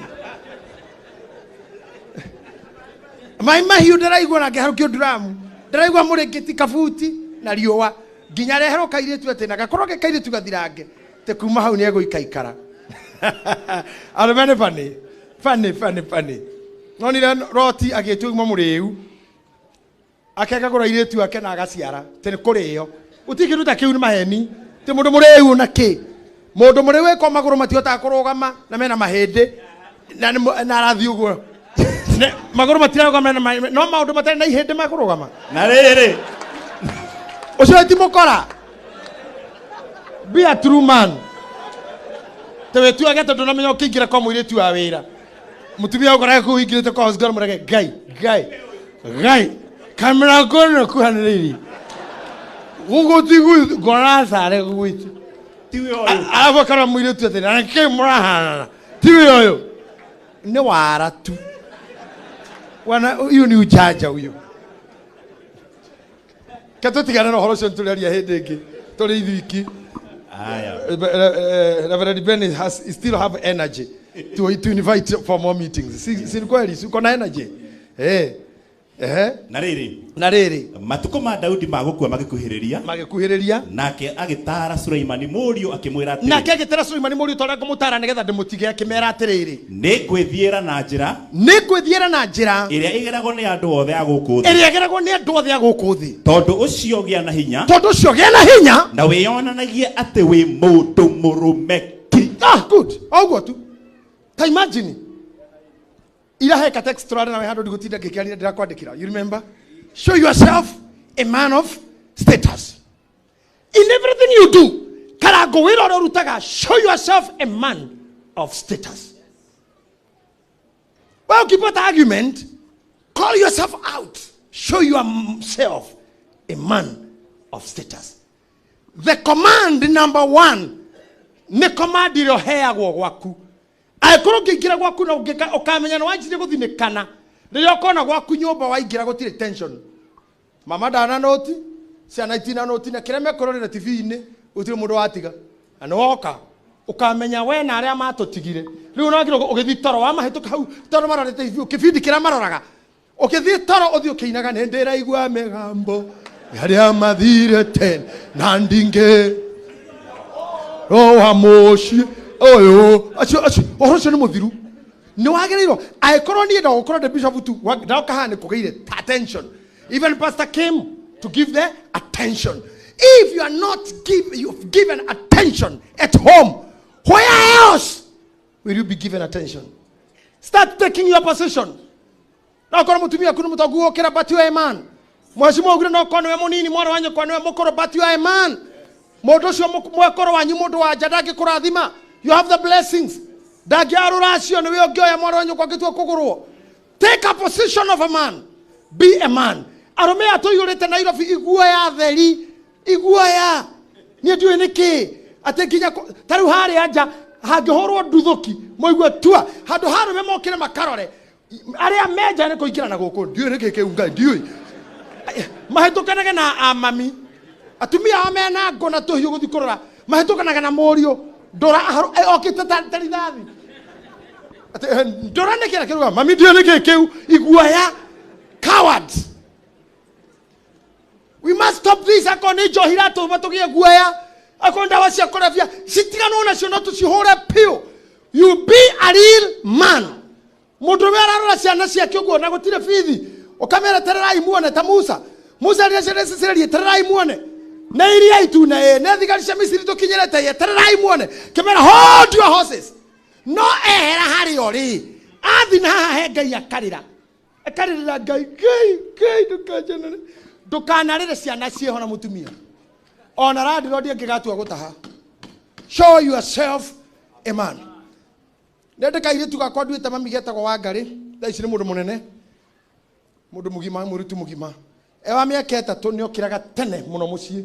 Maĩ mahiũ ndaraigua na ngĩharũkio nduramu. Ndaraigua mũrĩngĩti kabuti na riũa. Nginya reherwo kairĩtu atĩ na gakorwo ge kairĩtu gathirange. Te kuma hau nĩegũikaikara. Arũme nĩ funny. Funny, funny, funny. Nonire Roti agĩtua uma mũrĩu. Akekagũra airĩtu ake na agaciara. Tĩ nĩ kũrĩo. Gũtirĩ kĩndũ ta kĩu nĩ maheni. Tĩ mũndũ mũrĩu na kĩ. Mũndũ mũrĩu ĩko magũrũ matihotaga kũrũgama na mena mahĩndĩ. Na nĩ na arathiĩ ũguo. Ne, magũrũ matirarũgama na no maũndũ matarĩ na ihĩndĩ makũrũgama. Na rĩrĩ. Ũcio ti mũkora. Be a true man. Te wĩtuage tondũ ndũnamenya ũkĩingĩra kwa mũirĩtu wa wĩra. Mutumia ũkoraga kũu ingĩrĩte kwa house girl mũrege ngai ngai ngai kamera kono kuhanĩrĩirie gũkũ ti gwitũ ngona carĩ gwitũ. Tiwe ũyũ. Arabu akara mũirĩtu atĩrĩ na nĩkĩ mũrahanana tiwe ũyũ nĩ wara tu wana huyu ni ujanja huyo. Ke tũtigane na ũhoro ũcio nĩtũrĩaria hĩndĩ ĩngĩ tũrĩ ithuiki. Aya. Reverend Ben has still have energy to invite for more meetings. Si kweli, si uko na energy. Eh. Eh. Na rĩrĩ, Na rĩrĩ, matukũ ma Daudi ma gũkua magĩkuhĩrĩria, magĩkuhĩrĩria nake agĩtaara Suleimani mũriũ akĩmwĩra atĩrĩ, nake agĩtera Suleimani mũriũ ta ũrĩa ngũmũtaara nĩgetha ndĩmũtige akĩmera atĩrĩrĩ, nĩ ngwĩthiĩra na njĩra nĩ ngwĩthiĩra na njĩra ĩrĩa ĩgeragwo nĩ andũ othe a gũkũ thĩ. ĩrĩa ĩgeragwo nĩ andũ othe a gũkũ thĩ. Tondũ ũcio gĩa na hinya Tondũ ũcio gĩa na hinya. na wĩyonanagie atĩ wĩ mũndũ mũrũme ki. Ah, good. Oguo tu. Ta imagine. Ira heka text turare nawe handũ ndigũtinda ngĩkĩaria ndĩrakwandĩkĩra. You remember? Show yourself a man of status. In everything you do, karango wĩra ũrĩa ũrutaga, show yourself a man of status. Well, ukipata argument, call yourself out. Show yourself a man of status. The command number one nĩ command ĩrĩa ũheagwo gwaku. Angĩkorwo ũngĩingĩra gwaku na ũkamenya nĩ wanjirie gũthinĩkana, rĩrĩa ũkona gwaku nyũmba waingĩra gũtirĩ tension. Mama ndana noti, ciana itina noti, na kĩrĩa mekũrorera TV-inĩ gũtirĩ mũndũ watiga. Na nĩ woka ũkamenya we na arĩa matũtigire. Rĩu no ũgĩthiĩ toro wamahĩtũka hau tondũ marorete TV kĩbindi kĩrĩa maroraga. Ũgĩthiĩ toro ũthiĩ ũkĩinaga nĩ ndĩraigua mĩgambo arĩa mathire tene na ndingĩ roha mũciĩ ũyũ. Acio acio ũhoro ũcio nĩ mũthiru. Nĩ wagĩrĩirwo angĩkorwo niĩ ndagũkorwo ndĩ bishop tu ndoka haha nĩ kũgĩire attention. Even pastor came to give the attention. If you are not give, you've given attention at home, where else will you be given attention? Start taking your position. No korwo mutumia aku nĩ mũtongu gũkĩra, but you are a man. Mheshimiwa augire no korwo nĩwe mũnini, mwana wa nyũkwa nĩwe mũkũrũ, but you are a man. Mũndũ ũcio mwekũrũ wanyu mũndũ wa nja ndangĩkũrathima. You have the blessings. Ndangĩarũra acio nĩwe ũngĩoya mwana wa nyũkwa angĩtua kũgũrwo. Take a position of a man. Be a man. Arũme aya tũiyũrĩte Nairobi iguoya theri, iguoya. Niĩ ndiũĩ nĩkĩ. Atĩ nginya ta rĩu harĩa nja hangĩhũrwo nduthũki mũigue tua handũ ha arũme mokĩre makarore arĩa menja nĩ kũingĩra na gũkũ ndiũĩ nĩkĩ kĩu Ngai ndiũĩ. Mahĩtũkanage na amami atumia ao mena ngũ na tũhiũ gũthiĩ kũrora mahĩtũkanaga na mũriũ ndũra okĩte ta rithathi. Atĩ, ndũra nĩkĩ akĩruga mami ndiũĩ nĩkĩ kĩu iguoya. Cowards. We must stop this. Akorwo nĩ njohi iratũma tũgĩe guoya, akorwo ndawa cia kũrebia citiganwo nacio no tũcihũre piũ. You be a real man. Mũndũ ũrĩa ararora ciana ciake ũguo na gũtirĩ bithi, ũkamera tererai muone ta Musa. Musa rĩrĩa ciana ici cirerie tererai muone. Na iria itune ĩ, nĩ thigari cia Misiri tũkinyĩrĩte ĩ, tererai muone. Kĩmera hold your horses. No ehera harĩ o rĩ, athi na haha he Ngai akarĩra. Akarĩrĩra Ngai, Ngai, Ngai, ndũkanjanĩre. Ndũkanarĩre ciana ciĩho na mũtumia. Ona landlord angĩgatua gũtaha. Show yourself a man. Nĩ kairĩtu gakwa nduĩte mami getagwo Wangarĩ, thaa ici nĩ mũndũ mũnene, mũndũ mũgima, mũirĩtu mũgima. E wa mĩaka 3 nĩ okĩraga tene mũno mũciĩ.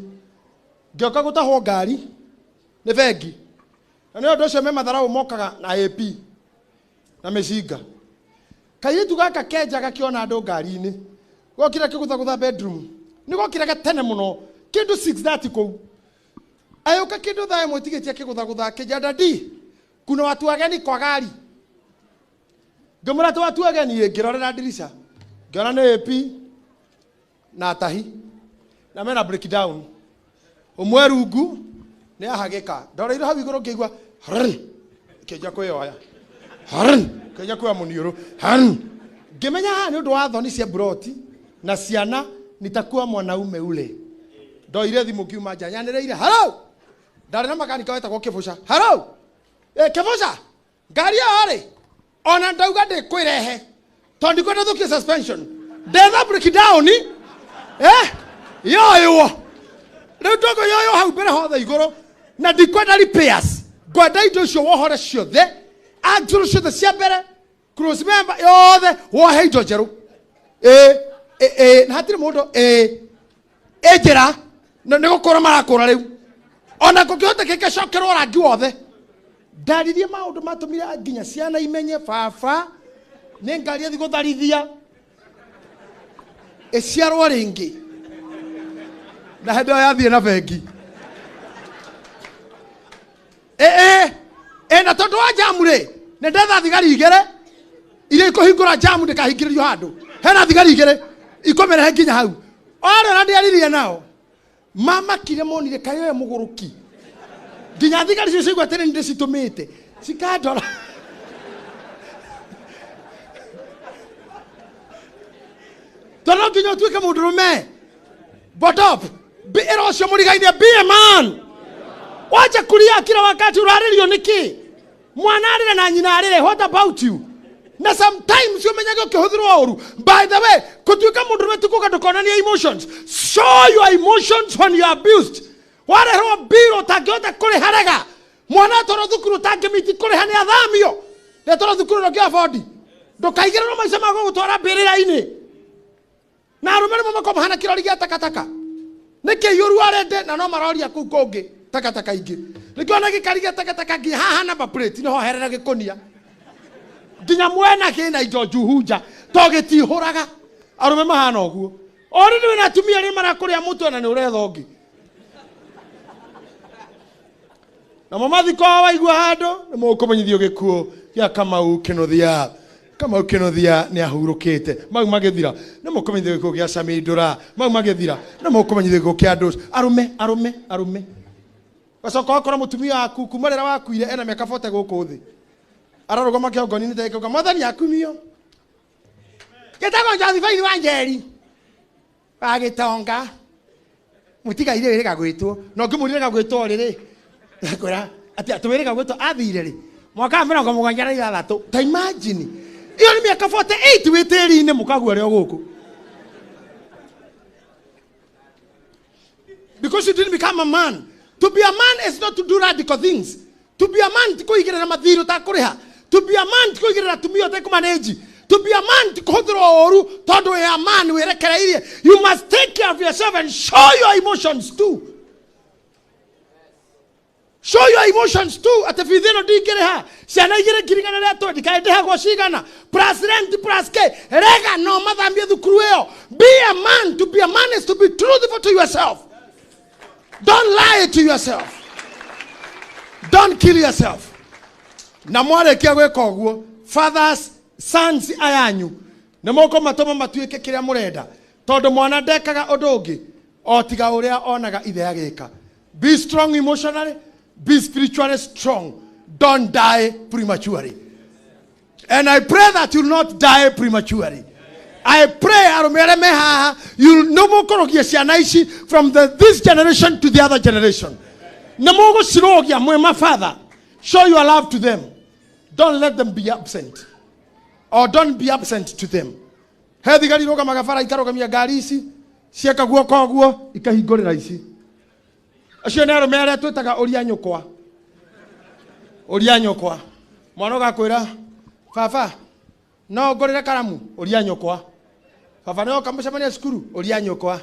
Ngĩoka gũtahwo ngari nĩ bengi. Na nĩ ũndũ ũcio me matharaũ mokaga na AP na mĩcinga. Kairĩtu gaka kenja gakĩona andũ ngari-inĩ. Gokĩra kĩgũthagũtha bedroom. Nĩ gokĩraga tene mũno, kĩndũ 6:30 kũu. Ayũka kĩndũ thaa ĩmwe tigĩtie kĩgũthagũtha akĩnja, Daddy, kuna watu wageni kwa gari. Ngĩmwĩra atĩ watu wageni ĩ, ngĩrorera ndirica. Ngĩona nĩ AP na atahi. Na mena breakdown. Ũmwe rungu nĩ ahagĩka. Ndoreire hau igũrũ ngĩigua rrrn, ngĩanjia kwĩyoya. Rrrn, ngĩanjia kuoya mũniũrũ. Rrrn. Ngĩmenya haha nĩ ũndũ wa thoni cia mburoti na ciana nitakuwa mwanaume ule. Ndoire thimũ ngiuma nja nyanĩrĩire, Hello! Ndarĩ na makanika wetagwo Kĩbũca. Hello! Kĩbũca! Ngari ĩyo rĩ, ona ndauga ndĩkwĩrehe tondũ ndikwenda thũkie suspension. Ndetha breakdown, yoywo. Rĩu ndogo yoywo hau mbere hothe igũrũ na ndikwenda repairs. Ngwenda indo icio wohore ciothe, axle ciothe cia mbere. Close member yothe wohe indo njerũ. Ĩ ĩ ĩ na hatirĩ mũndũ ĩ ĩ njĩra nĩ gũkũra marakũra rĩu. Ona kũngĩhotekeka ĩcokerwo rangi wothe. Ndaririe maũndũ matũmire nginya ciana imenye baba nĩ ngari athi gũtharithia ĩciarwo rĩngĩ na hĩndĩ ĩyo yathiĩ na bengi. Ĩ ĩ ĩ na tondũ wa jamu rĩ, nĩ ndetha thigari igĩrĩ iria ikũhingũra jamu ndĩkahingĩrĩrio handũ. Hena thigari igĩrĩ ikũmĩrehe nginya hau. Arĩa na ndĩaririe nao mamakire monire kaĩ ũyũ mũgũrũki, nginya thigari icio ciaigua atĩrĩ nĩ ndĩcitũmĩte cikandora. Tondũ no nginya ũtuĩke mũndũrũme. Botop ĩra ũcio mũrigainie, be a man. Wacha kulia kila wakati, urarĩrio nĩkĩ? Mwana arĩre na nyina arĩre, what about you? Na sometimes ũmenyage ũkĩhũthĩrwo ũru. By the way, gũtuĩka mũndũrũme ti kuga ndũkonanie emotions. Show your emotions when you are abused. Wareherwo mbirũ ũtangĩhota kũrĩha, rega. Mwana atwarwo thukuru ũtangĩmiti kũrĩha, nĩ athamio, ndetwarwo thukuru ndũngĩ afford. Ndũkaigĩrĩrwo maica ma gũgũtwara mbĩrĩra-inĩ. Na arũme rĩmwe makorwo mahana kĩrori gĩa takataka, nĩkĩ iũru arende na no maroria kũu kũngĩ takataka ingĩ. Nĩkĩo ona gĩkari gĩa takataka nginya haha number plate nĩho herera gĩkũnia nginya mwena kĩna indo njuhu nja to gĩtihũraga. Arũme mahana ũguo. Already wĩna atumia arĩa marakũrĩa mũtwe na nĩ ũretha ũngĩ. Namo mathiko waigua handũ nĩ mũkũmenyithio gĩkuũ gĩa Kamau Kĩnuthia. Kamau Kĩnuthia nĩ ahurũkĩte. Mau magĩthira nĩ mũkũmenyithio gĩkuũ gĩa Samindũra. Mau magĩthira nĩ mũkũmenyithio gĩkuũ kĩa andũ arũme arũme arũme. Gacoka wakora mũtumia waku kuma rĩrĩa wakuire ena mĩaka 40 gũkũ thĩ, ararũgama kĩongoni-inĩ ndagĩka mwathani akumio. Gĩtagwo Josephine wa Njeri wa Gĩtonga, mũtigaire wĩrĩga gwĩtwo. Na ũngĩmũrĩrĩga gwĩtwo rĩrĩ akwĩra atĩ twĩrĩga gwĩtwo athire rĩ mwaka wa 76. Ta imagine, iyo nĩ mĩaka 48 wĩ tĩri-inĩ, mũkagua rĩo gũkũ because you didn't become a man. To be a man is not to do radical things. To be a man ti kũigĩrĩra mathirĩ ũtakũrĩha. To be a man ti kũigĩrĩra atumia ũtekũmanĩnji. To be a man ti kũhũthĩrwo ũru tondũ wĩ a man wĩrekereirie. You must take care of yourself and show your emotions too. Show your emotions too. Atĩ bithi ĩno ndingĩrĩha, ciana igĩrĩ 120,000 kaĩ ndĩhagwo cigana, plus rent, plus k rega no mathambie thukuru ĩyo. Be a man. To be a man is to be truthful to yourself. Don't lie to yourself. Don't kill yourself. Na mwarĩkia gwĩka ũguo, fathers, sons ayanyu nĩ mũkũmatũma matuĩke kĩrĩa mũrenda, tondũ mwana ndekaga ũndũ ũngĩ o tiga ũrĩa onaga ithe agĩka. Be strong emotionally, be spiritually strong. Don't die prematurely. And I pray that you will not die prematurely. I pray arũme arĩa me haha, you nĩ mũkũrũgia ciana ici from this generation to the other generation. Nĩ mũgũcirũgia mwĩ mafather. Show your love to them. Don't let them be absent or don't be absent to them. He thigari rũgamaga bara ikarũgamia ngari ici, cieka guoko ũguo ikahingũrĩra ici. Acio nĩ arũme arĩa twĩtaga ũria nyũkwa. Ũria nyũkwa. Mwana ũgakwĩra, baba no ngũrĩre karamu? Ũria nyũkwa. Baba nĩ oka mũcemanio cukuru? Ũria nyũkwa.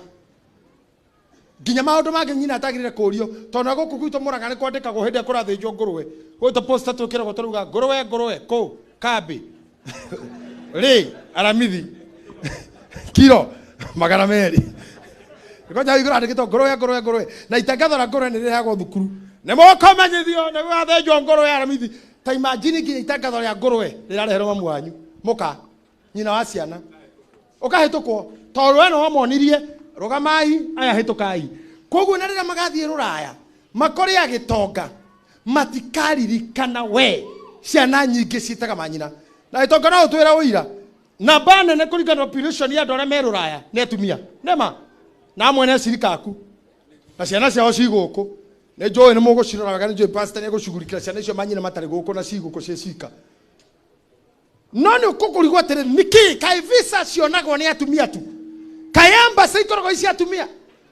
Nginya maũndũ mangĩ nyina atagĩrĩire kũrio, tondũ na gũkũ gwitũ Mũrang'a nĩ kwandĩkagwo hĩndĩ ĩrĩa kũrathĩnjwo ngũrwe. Gwĩ tũ-poster twĩkĩragwo tũrauga ngũrwe ngũrwe kũ kambĩ rĩ aramithi kiro 200. Ngoja igũrũ handĩkĩtwo ngũrwe ngũrwe ngũrwe, na itangatho rĩa ngũrwe nĩ rĩrehagwo thukuru nĩ mũkũmenyithio nĩ gũgathĩnjwo ngũrwe aramithi. Ta imagine, nginya itangatho rĩa ngũrwe rĩrareherwo mamu wanyu, mũka nyina wa ciana, ũkahĩtũkwo tondũ we no wamonirie rũgamai aya hĩtũkai. Koguo na rĩrĩa magathiĩ rũraya makore agĩtonga, matikaririkana we. Ciana nyingĩ ciĩtaga manyina na gĩtonga. No ũtwĩre ũira namba nene kũringana na population ya andũ arĩa me rũraya nĩ atumia nĩma na amwe nĩ acirika aku na ciana ciao ci gũkũ. Nĩ njũĩ nĩ mũgũcirora wega. Nĩ njũĩ pastor nĩ egũcugurikĩra ciana icio manyina matarĩ gũkũ na ci gũkũ ciĩ cika. No nĩ ũkũkũrigwo atĩrĩ, nĩkĩ kaĩ visa cionagwo nĩ atumia tu? Kaĩ embassy ikoragwo ici atumia?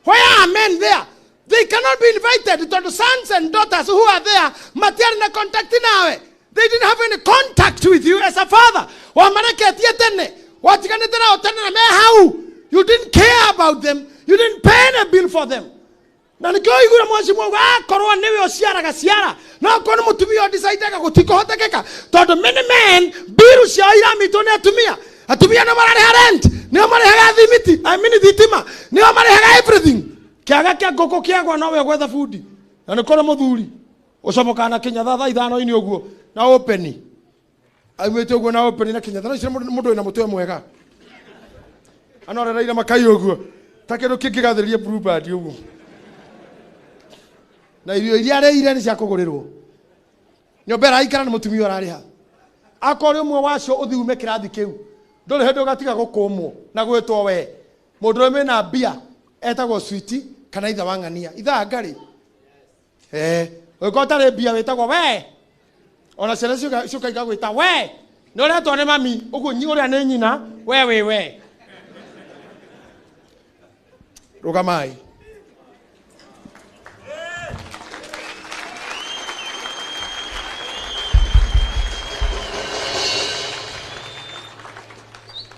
Why are men there? They cannot be invited, tondũ sons and daughters who are there matiarĩ na contact nawe. They didn't have any contact with you as a father. Wamareketie tene, watiganĩte nao tene na me hau. You didn't care about them. You didn't pay any bill for them. Na nĩkĩo ũiguire mwaci mwauga akorwo nĩwe ũciaraga ciara, no akorwo nĩ mũtumia ũdecidaga gũtikũhotekeka, tondũ many men bill ciao iramitwo nĩ atumia. Atumia nĩo mararĩha rent, nĩo marĩhaga thimiti, I mean thitima, nĩo marĩhaga everything. Kĩaga kĩa ngũkũ kĩagwa nowe ũgwetha bundi, na nĩ kũrĩ mũthuri ũcomokaga na kĩnyatha thaa ithano-inĩ ũguo na openi, aumĩte ũguo na openi na kĩnyatha. No icio mũndũ wĩna mũtwe mwega anorereire makai ũguo ta kĩndũ kĩngĩgathĩrĩria Bluebird ũguo, na irio iria arĩire nĩ cia kũgũrĩrwo. Nyũmba ĩraikara nĩ mũtumia ũrarĩha. Akorwo ũmwe wacio ũthiĩ ume kĩrathi kĩu, ndũrĩ hĩndĩ ũgatiga gũkũmwo na gwĩtwo we. Mũndũ ũrĩa wĩna mbia etagwo switi kana ithe wa ng'ania, ithaa ngarĩ. Ũngĩkorwo ũtarĩ mbia wĩtagwo we. Ona ciana ciũka igagwĩta we. Nĩ ũretwo nĩ mami, ũguo ũrĩa nĩ nyina, we wĩ we. Rũgamai.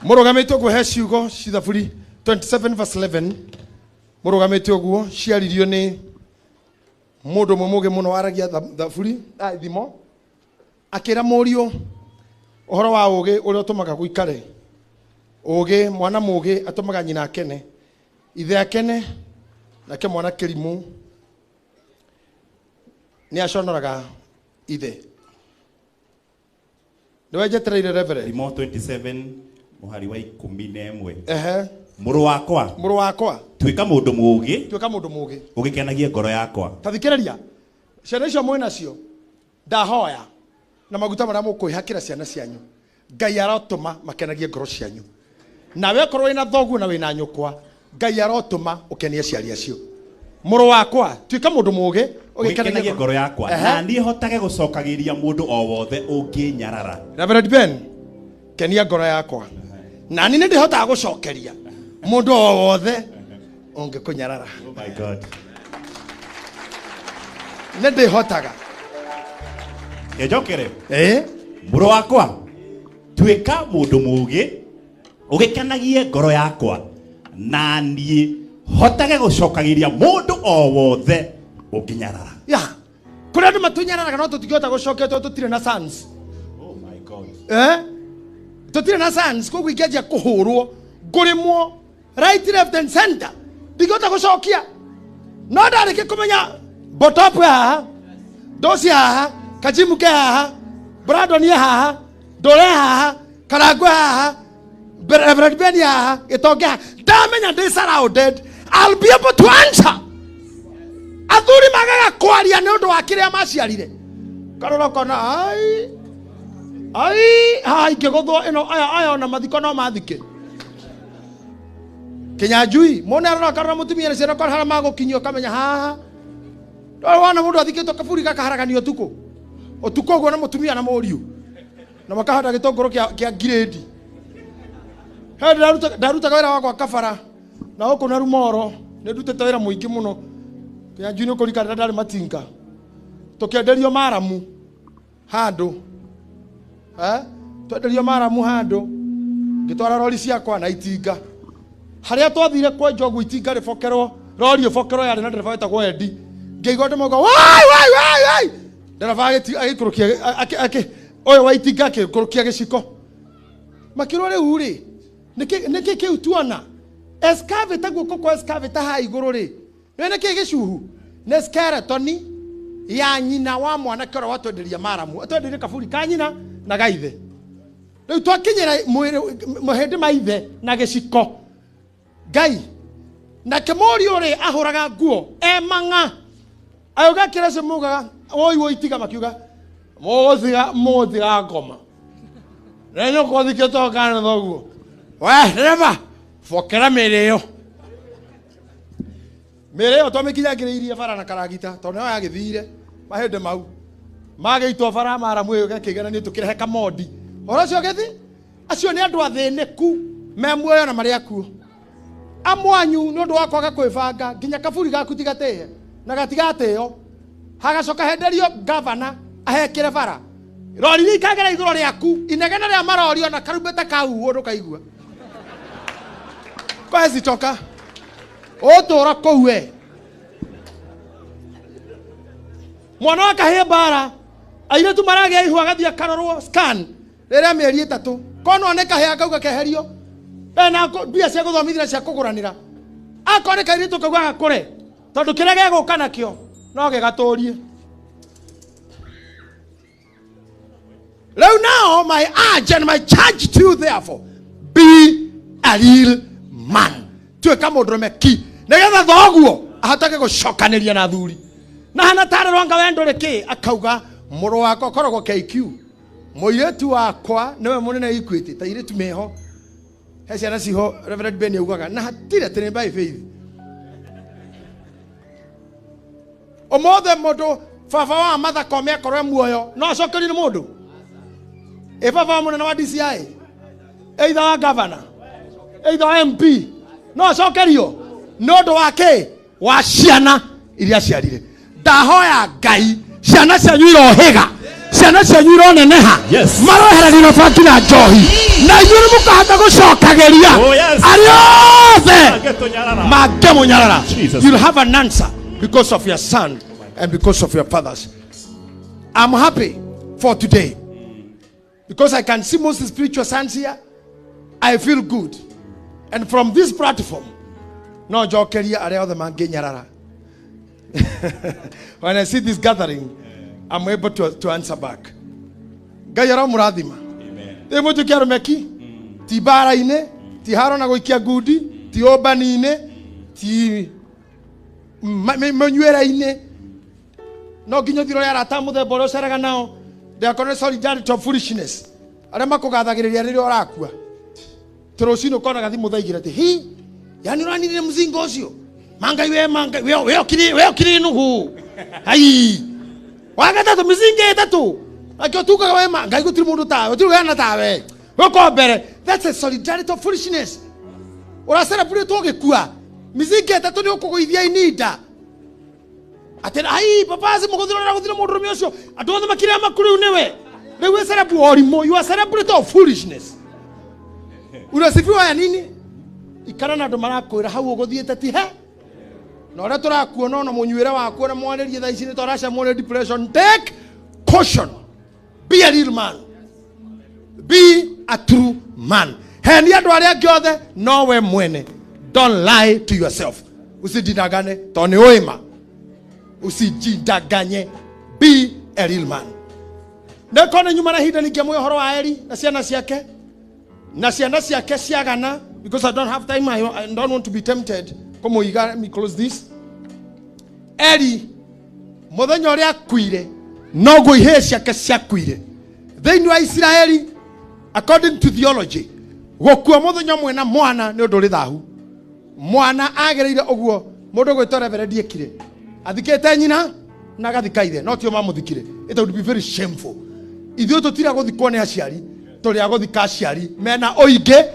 Mũrũgamĩte ũguo he ciugo Thaburi 27 verse 11. Mũrũgamĩte ũguo ciaririo nĩ mũndũ ũmwe mũũgĩ mũno waragia thaburi, thimo, akĩra mũriũ ũhoro wa ũũgĩ ũrĩa ũtũmaga gũikare. Ũũgĩ, mwana mũũgĩ atũmaga nyina akene, ithe akene, nake mwana kĩrimũ nĩ aconoraga ithe. Nĩ wenjetereire Reverend? Thimo 27 mũhari wa 11. Ehe. Mũrũ wakwa, Mũrũ wakwa, tuĩka mũndũ mũũgĩ, tuĩka mũndũ mũũgĩ, ũgĩkenagie ngoro yakwa. Ta thikĩrĩria, ciana icio mwĩ nacio, ndahoya na maguta marĩa mũkwĩhakĩra ciana cianyu, Ngai arotũma makenagie ngoro cianyu. Nawe okorwo wĩna thoguo na wĩna nyũkwa, Ngai arotũma ũkenie aciari acio. Mũrũ wakwa, tuĩka mũndũ mũũgĩ, ũgĩkenagie ngoro yakwa, na niĩ hotage gũcokagĩria mũndũ o wothe ũngĩnyarara. Reverend Ben, kenia ngoro yakwa, na niĩ nĩndĩhotaga gũcokeria mũndũ o wothe ũngĩkũnyarara. Oh my God. Nĩndĩhotaga. Njokere. Mũrũ wakwa, tuĩka mũndũ mũũgĩ, ũgĩkenagie ngoro yakwa, na niĩ hotage gũcokagĩria mũndũ o wothe ũngĩnyarara. Ya, kũrĩ andũ matũnyararaga no tũtingĩhota gũcokia tondũ tũtirĩ na sons. Oh my God. Tũtirĩ na sons, koguo ingĩanjia kũhũrwo, ngũrĩmwo right, left and center, ndingĩhota gũcokia. No ndarĩkia kũmenya Botop haha, Dosi haha, Kajimu ke haha, Brandon ye haha, Ndore haha, Karangwe haha, Reverend Ben haha, Gĩtonge haha, ndamenya ndĩ surrounded, I'll be able to answer. Athuri magaga kwaria nĩ ũndũ wa kĩrĩa maciarire. Karora ũkona, ai, ai, haha ingĩgũthwo ĩno, aya, aya ona mathiko no mathike. Kĩnyanjui, mone arora karora mũtumia na ciana harĩa magũkinyio ũkamenya haha. Ndũrĩ wona mũndũ athikĩtwo kaburi gakaharaganio ũtukũ. Ũtukũ ũguo na mũtumia na mũriũ. Na makahanda gĩtũngũrũ kĩa ngirĩndi. He ndarutaga wĩra wa gwaka bara na gũkũ na Rumoro, nĩ ndutĩte wĩra mũingĩ mũno. Kĩnyanjui nĩ ũkũririkana ndarĩ matinga. Tũkĩenderio maramu handũ. Twenderio maramu handũ. Ngĩtwara rori ciakwa na itinga. Harĩa twathire kwenjwo ũguo itinga rĩbokerwo, rori ĩbokerwo yarĩ na ndereba wetagwo Eddie. Ngĩigua andũ mauga, wai, wai, wai, wai. Ndereba agĩikũrũkia, ũyũ wa itinga akĩikũrũkia gĩciko. Makĩrwo rĩu rĩ, nĩkĩ kĩu tuona? Excavator guoko kwa excavator haha igũrũ rĩ, nĩ nĩkĩ gĩcuhu? Nĩ skeleton ya nyina wa mwanake ũrĩa watwenderia maramu. Atwenderie kaburi ka nyina na ga ithe. Rĩu twakinyĩra mwĩrĩ, mahĩndĩ ma ithe na gĩciko. Ngai, nake mũriũ rĩ ahũraga nguo e mang'a. Agĩũka akĩra acio maugaga, woi woi tiga, makiuga, mũgũtiga, mũgũtiga ngoma. Na nyũkwa ũthikĩtwo kana thoguo. We, ndereba, bokera mĩrĩ ĩyo. Mĩrĩ ĩyo twamĩkinyangĩrĩirie bara na karagita, tondũ nĩyo yagĩthire mahĩndĩ mau. Magĩitwo bara maramu ĩyo gĩakĩigananio tũkĩrehe kamondi. Ũhoro ũcio ũgĩthiĩ, acio nĩ andũ athĩnĩku me muoyo na marĩ akuũ. Amwanyu nĩ ũndũ wa kwaga kwĩbanga nginya kaburi gaku ti gatĩe na gatigatĩo. Hagacoka henderio gavana ahekĩre bara. Rori iria ikagera igũrũ rĩaku, inegene rĩa marori ona karumbeta kahuhwo ndũkaigua. Kwezi toka. Ũtũra kũu we. Mwana wa kahĩĩ mbara, airĩtu maragĩa ihu agathiĩ akarorwo scan rĩrĩa mĩeri 3. Kono nĩ kahĩĩ akauga keherio. Ena mbia cia gũthomithia na cia kũgũranĩra. Akorwo nĩ kairĩtu kau gagakũre, tondũ kĩrĩa gĩgũka nakĩo no gĩgatũrie. Rĩu now my urge and my charge to you therefore, be a real man. Tuĩka mũndũrũme ki, nĩgetha thoguo ahotage gũcokanĩria na athuri. Na hana tarĩ rwanga we ndũrĩ kĩ, akauga mũrũ wakwa akoragwo KQ, mũirĩtu wakwa nĩwe mũnene Equity, ta airĩtu meho. He ciana ciho Reverend Ben augaga na hatirĩ atĩ nĩ by faith. Ũmũthĩ mũndũ baba wa Martha Koome akorwo e muoyo no acokerio nĩ mũndũ? Ĩ baba wa mũnene wa DCI, either wa governor, either wa MP, no acokerio nĩ ũndũ wa kĩ? Wa ciana iria aciarire. Ndahoya Ngai ciana cianyu irohĩga, ciana cianyu ironeneha, Yes. maroheragĩrwo bangi na njohi, na inyuĩ nĩ mũkahota gũcokagĩria Oh, yes. arĩa othe Mangĩtũnyarara. mangĩmũnyarara. Jesus. You'll have an answer because of your son and because of your fathers. I'm happy for today because I can see most spiritual sons here. I feel good, and from this platform no njokerie arĩa othe mangĩnyarara. When I see this gathering, I'm able to answer back. Ngai aromũrathima. Ĩ mũtuĩke arũme ki, ti mbara-inĩ, ti haro na gũikia ngundi, ti ũmbani-inĩ, ti mũnyuĩre-inĩ. No nginya ũthiĩ ũrore arata a mũthemba ũrĩa ũceraga nao. Ndĩgakorwo nĩ solidarity of foolishness. Arĩa makũgathagĩrĩria rĩrĩa ũrakua. Tondũ rũcinĩ ũkonaga thimũ thaa igĩrĩ atĩ, hi, yani ũraninire mũcinga ũcio? Mangai we, mangai, we, we okiri, we okiri Nuhu. Ai. Wa gatatũ, mĩcinga ĩtatũ. Akĩo tugaga we mangai gũtirĩ mũndũ tawe, gũtirĩ wena tawe. Gũka mbere. That's a solidarity of foolishness. Ũracelebrate ũgĩkua. Mĩcinga ĩtatũ nĩ ũkũgũithia ininda. Atĩ, ai, papa, si mũgũthira ũrĩa gũthira mũndũrũme ũcio. Andũ othe makĩrĩa maku rĩu nĩwe. Rĩu wĩ celeb ũrimũ. You are celebrate of foolishness. Unasifiwa ya nini? Ikara na andũ marakwĩra hau ũgũthiĩte ti he. Na ũrĩa tũrakuona ona mũnyuĩre waku na mwarĩrie thaa ici nĩ tũracemwo nĩ depression. Take caution. Be a real man. Be a true man. Henia andũ arĩa angĩ othe, no we mwene. Don't lie to yourself. Usijidanganye, tondũ nĩ ũĩ ma. Usijidanganye. Be a real man. Nĩkorwo nĩ nyuma na ihinda ningĩamũhe ũhoro wa Eli na ciana ciake. Na ciana ciake ciagana, because I don't have time, I don't want to be tempted. Kũmũiga, let me close this. Eli, mũthenya ũrĩa akuire, noguo ihĩĩ ciake ciakuire. Thĩinĩ wa Isiraeli, according to theology, gũkua mũthenya ũmwe na mwana nĩ ũndũ ũrĩ thahu. Mwana agĩrĩire ũguo, mũndũ ũgwĩtwo Reverend ekire. Athikĩte nyina na agathika ithe, no tio mamũthikire. It would be very shameful. Ithuĩ tũtira gũthikwo nĩ aciari, tũrĩ a gũthika aciari mena ũingĩ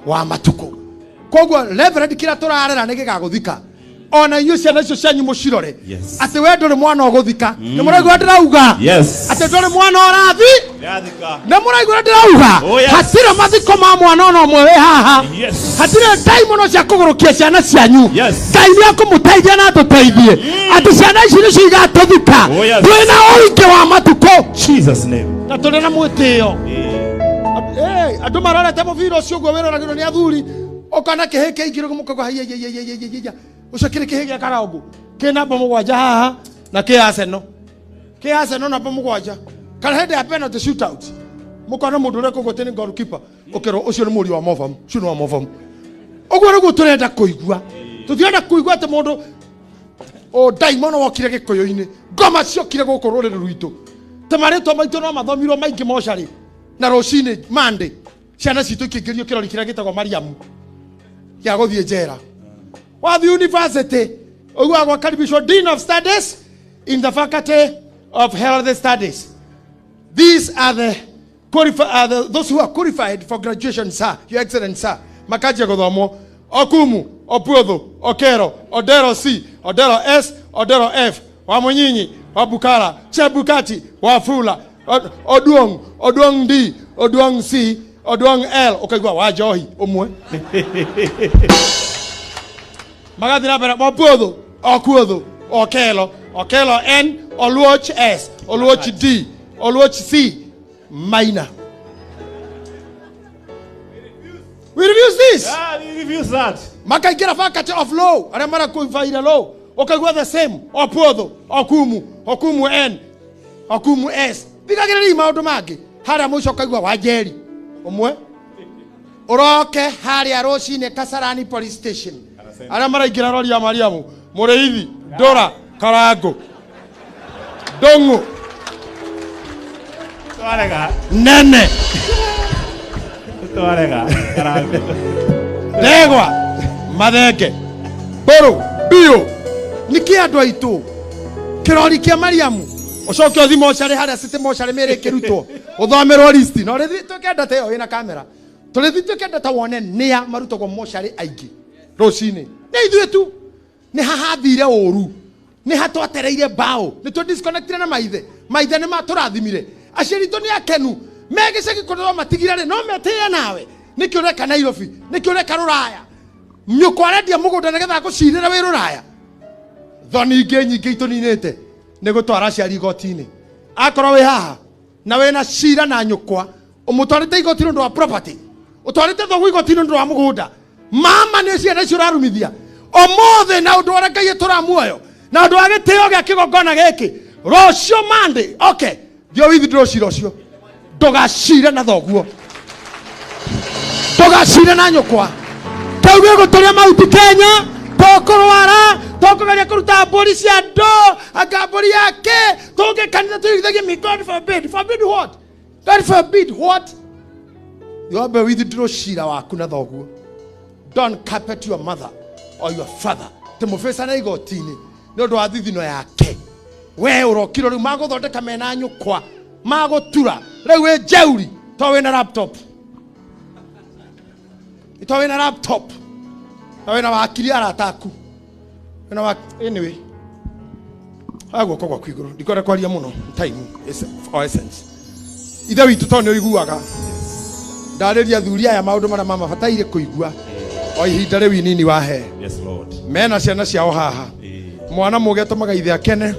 wa matukũ. Koguo Reverend kĩrĩa tũrarera nĩ gĩgagũthika. Ona inyuĩ ciana icio cianyu mũcirore. Yes. Atĩ we ndũrĩ mwana ũgũthika. Nĩ mũraigua ndĩrauga? Yes. Atĩ ndũrĩ mwana ũrathi? Nĩathika. Nĩ mũraigua ndĩrauga? Oh, yes. Hatirĩ mathiko ma mwana ona ũmwe wĩ haha. Yes. Hatirĩ ndaimono cia kũgũrũkia ciana cianyu. Yes. Ngai nĩ ekũmũteithia na atũteithie. Atĩ ciana ici nĩcio igatũthika. Oh, yes. Twĩna ũingĩ wa matukũ. Jesus name. Na tũrĩ na mwĩtĩo. Andũ marorete mũbira ũcio ũguo wĩroragĩrwo nĩ athuri. Ũkona kĩhĩ kĩingĩ rĩu mũkauga, haiya, haiya, haiya, haiya, haiya. Ũcio kĩrĩ kĩhĩ gĩa Karangũ. Kĩ namba mũgwanja haha na kĩ Arsenal. Kĩ Arsenal namba mũgwanja. Kana hĩndĩ ya penalty shootout. Mũkona mũndũ ũrĩa kũgwo atĩ nĩ goalkeeper. Ũkerwo ũcio nĩ mũriũ wa Movam, ũcio nĩ wa Movam. Ũguo nĩguo tũrenda kũigua. Tũtirenda kũigua atĩ mũndũ o ndaimono wokire gĩkũyũ-inĩ. Ngoma ciokire gũkũ rũrĩrĩ rwitũ. Ta marĩtwa maitũ no mathomirwo maingĩ mocarĩ. Na rũcinĩ Monday ciana citũ ikĩingĩrio kĩrori kĩrĩa gĩtagwo Mariamu gĩa gũthiĩ njera. Wathiĩ university ũiguaga gwakaribishwo Dean of Studies in the Faculty of Health Studies. These are those who are qualified for graduation, sir, Your Excellency, sir. Makanjia gũthomwo Okumu, Opuodho, Okero, Odero C, Odero S, Odero F, Wamunyinyi, Wabukala, Chebukati, Wafula. Oduong, Oduong D, Oduong C, Oduong L, ukaigua wa njohi umwe. Magathi na mbere Opuodho, Okuodho, Okelo, Okelo N, Oluoch S, Oluoch D, Oluoch C, Maina. We refuse this. Ah, we refuse that. Makaingĩra faculty of law, arĩa marakũibaire law, ũkaigua the same, Opuodho, Okumu, Okumu N, Okumu S. Thikagĩrĩria maũndũ mangĩ. Harĩa mũico ũkaigua Wanjeri ũmwe. Ũroke harĩa rũcinĩ Kasarani police station. Arĩa maraingĩra rori ya Mariamu, Mũrĩithi, Ndũra, Karangũ, Ndũng'ũ, Twarega. Nene, Twarega. Karangũ. Ndegwa, Mathenge, Mbũrũ, Mbiũ. Nĩkĩ andũ aitũ kĩrori kĩa Mariamu ũcoke ũthi mocarĩ harĩa city mocarĩ mĩrĩ ĩkĩrutwo ũthomerwo listi na ũrĩthi twĩke data ĩyo wĩna kamera tũrĩthi twĩke data wone nĩa marutagwo mocarĩ aingĩ rũcinĩ nĩ ithuĩ tu nĩ hahathire ũru nĩ hatwatereire mbaũ nĩ tũ disconnectire na maithe maithe nĩ matũrathimire aciari itũ nĩ akenu me gĩcagi kũrĩa matigire rĩ no metĩe nawe nĩkĩ ũreka Nairobi nĩkĩ ũreka rũraya nyũkwa arendia mũgũnda nĩgetha agũcirĩre wĩ rũraya thoni ingĩ nyingĩ itũninĩte nĩ gũtwara aciari igoti-inĩ akorwo wĩ haha na wĩna cira na nyũkwa ũmũtwarĩte igoti-inĩ ũndũ wa property ũtwarĩte thoguo igoti-inĩ ũndũ wa mũgũnda mama nĩ ciana icio ũrarumithia ũmũthĩ na ũndũ ũrĩa Ngai ĩtũra muoyo na ũndũ wa gĩtĩo gĩa kĩgongona gĩkĩ rũciũ Monday okay thiĩ withdraw cira ũcio ndũgacire na thoguo ndũgacire na nyũkwa kĩu gĩgũtũria mahuti Kenya tũkũrwara tũkũgeria kũruta mbũri cia andũ anga mbũri yake tũngĩ kanitha tũigithagie mi God forbid forbid what God forbid what yombe withdraw cira waku na thoguo don't carpet your mother or your father tĩmũbĩcane igoti-inĩ nĩ ũndũ wa thithino yake we ũrokirwo rĩu magũthondeka mena nyũkwa magũtura rĩu wĩ jeuri to wĩna laptop to wĩna laptop na wĩna wakiri arata aku wĩna wa anyway oya guoko gwaku igũrũ ndikwenda kwaria mũno time is of essence ithe witũ tondũ nĩ ũiguaga ndarĩria athuri aya maũndũ marĩa mamabataire kũigua o ihinda rĩu inini wahe Yes, Lord. mena ciana ciao haha Eh, mwana mũgĩ atũmaga ithe akene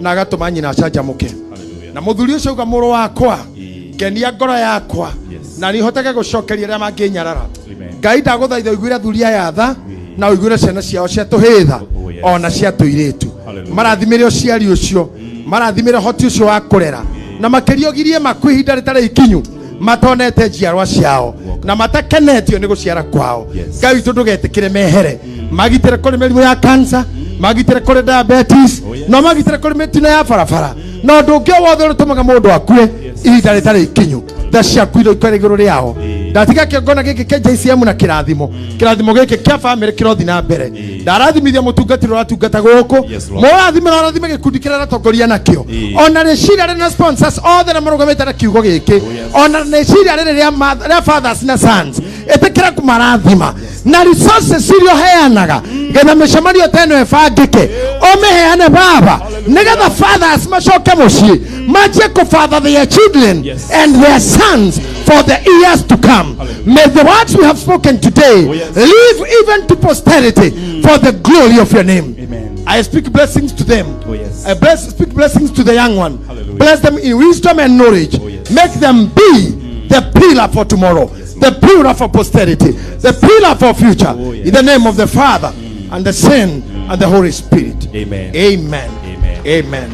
na agatũma nyina acanjamũke Hallelujah. na mũthuri ũcio auga mũrũ wakwa Ĩĩ. ngenia ngoro yakwa Yes. na nĩhoteke gũcokeria arĩa mangĩnyarara Amen. ngai ndagũthaitha ũiguĩre athuri aya tha Ĩĩ. na ũiguĩre ciana ciao cia tũhĩtha Oh, yes. ona cia tũirĩtu Hallelujah. marathimĩre ũciari ũcio marathimĩre hoti ũcio wa kũrera na makĩria ũgirie maku ihinda rĩtarĩ ikinyu matonete njiarwa ciao na matakenetio nĩ gũciara kwao Yes. ngai witũ ndũgetĩkĩre mehere magitĩre kũrĩ mĩrimũ ya cancer magitĩre kũrĩ diabetes Oh, yes. no magitĩre kũrĩ mĩtino ya barabara na ũndũ ũngĩ o wothe ũrĩa ũtũmaga mũndũ akue Yes. ihinda rĩtarĩ ikinyu tha ciaku iroikara igũrũ rĩao Ĩĩ. ndatiga kĩongona gĩkĩ kĩa JCM na kĩrathimo kĩrathimo gĩkĩ kĩa bamĩrĩ kĩrothi na mbere Ĩĩ. ndarathimithia mũtungatĩri ũratungata gũkũ Yes, Lord. mũrathime na ũrathime gĩkundi kĩrĩa aratongoria nakĩo Ĩĩ. ona rĩciria rĩrĩ na sponsors othe na marũgamĩte na kiugo gĩkĩ Oh, yes. ona rĩciria rĩrĩ rĩa fathers na sons ĩtĩkĩra kũmarathima na resources iria ũheanaga getha mĩcemanio ta ĩno ĩbangĩke ũmĩheane baba nĩgetha fathers macoke mũciĩ manjie kũfather their children Yes. and their sons for the years to come. Hallelujah. May the words we have spoken today Oh, yes. live even to posterity for the glory of your name. Amen. I speak blessings to them. Oh, yes. I speak blessings to the young one. Hallelujah. Bless them in wisdom and knowledge. Oh, yes. Make them be the pillar for tomorrow, Yes, the pillar for posterity, the pillar for future. Oh, yes. In the name of the Father and the Son and the Holy Spirit. Amen. Amen. Amen. Amen.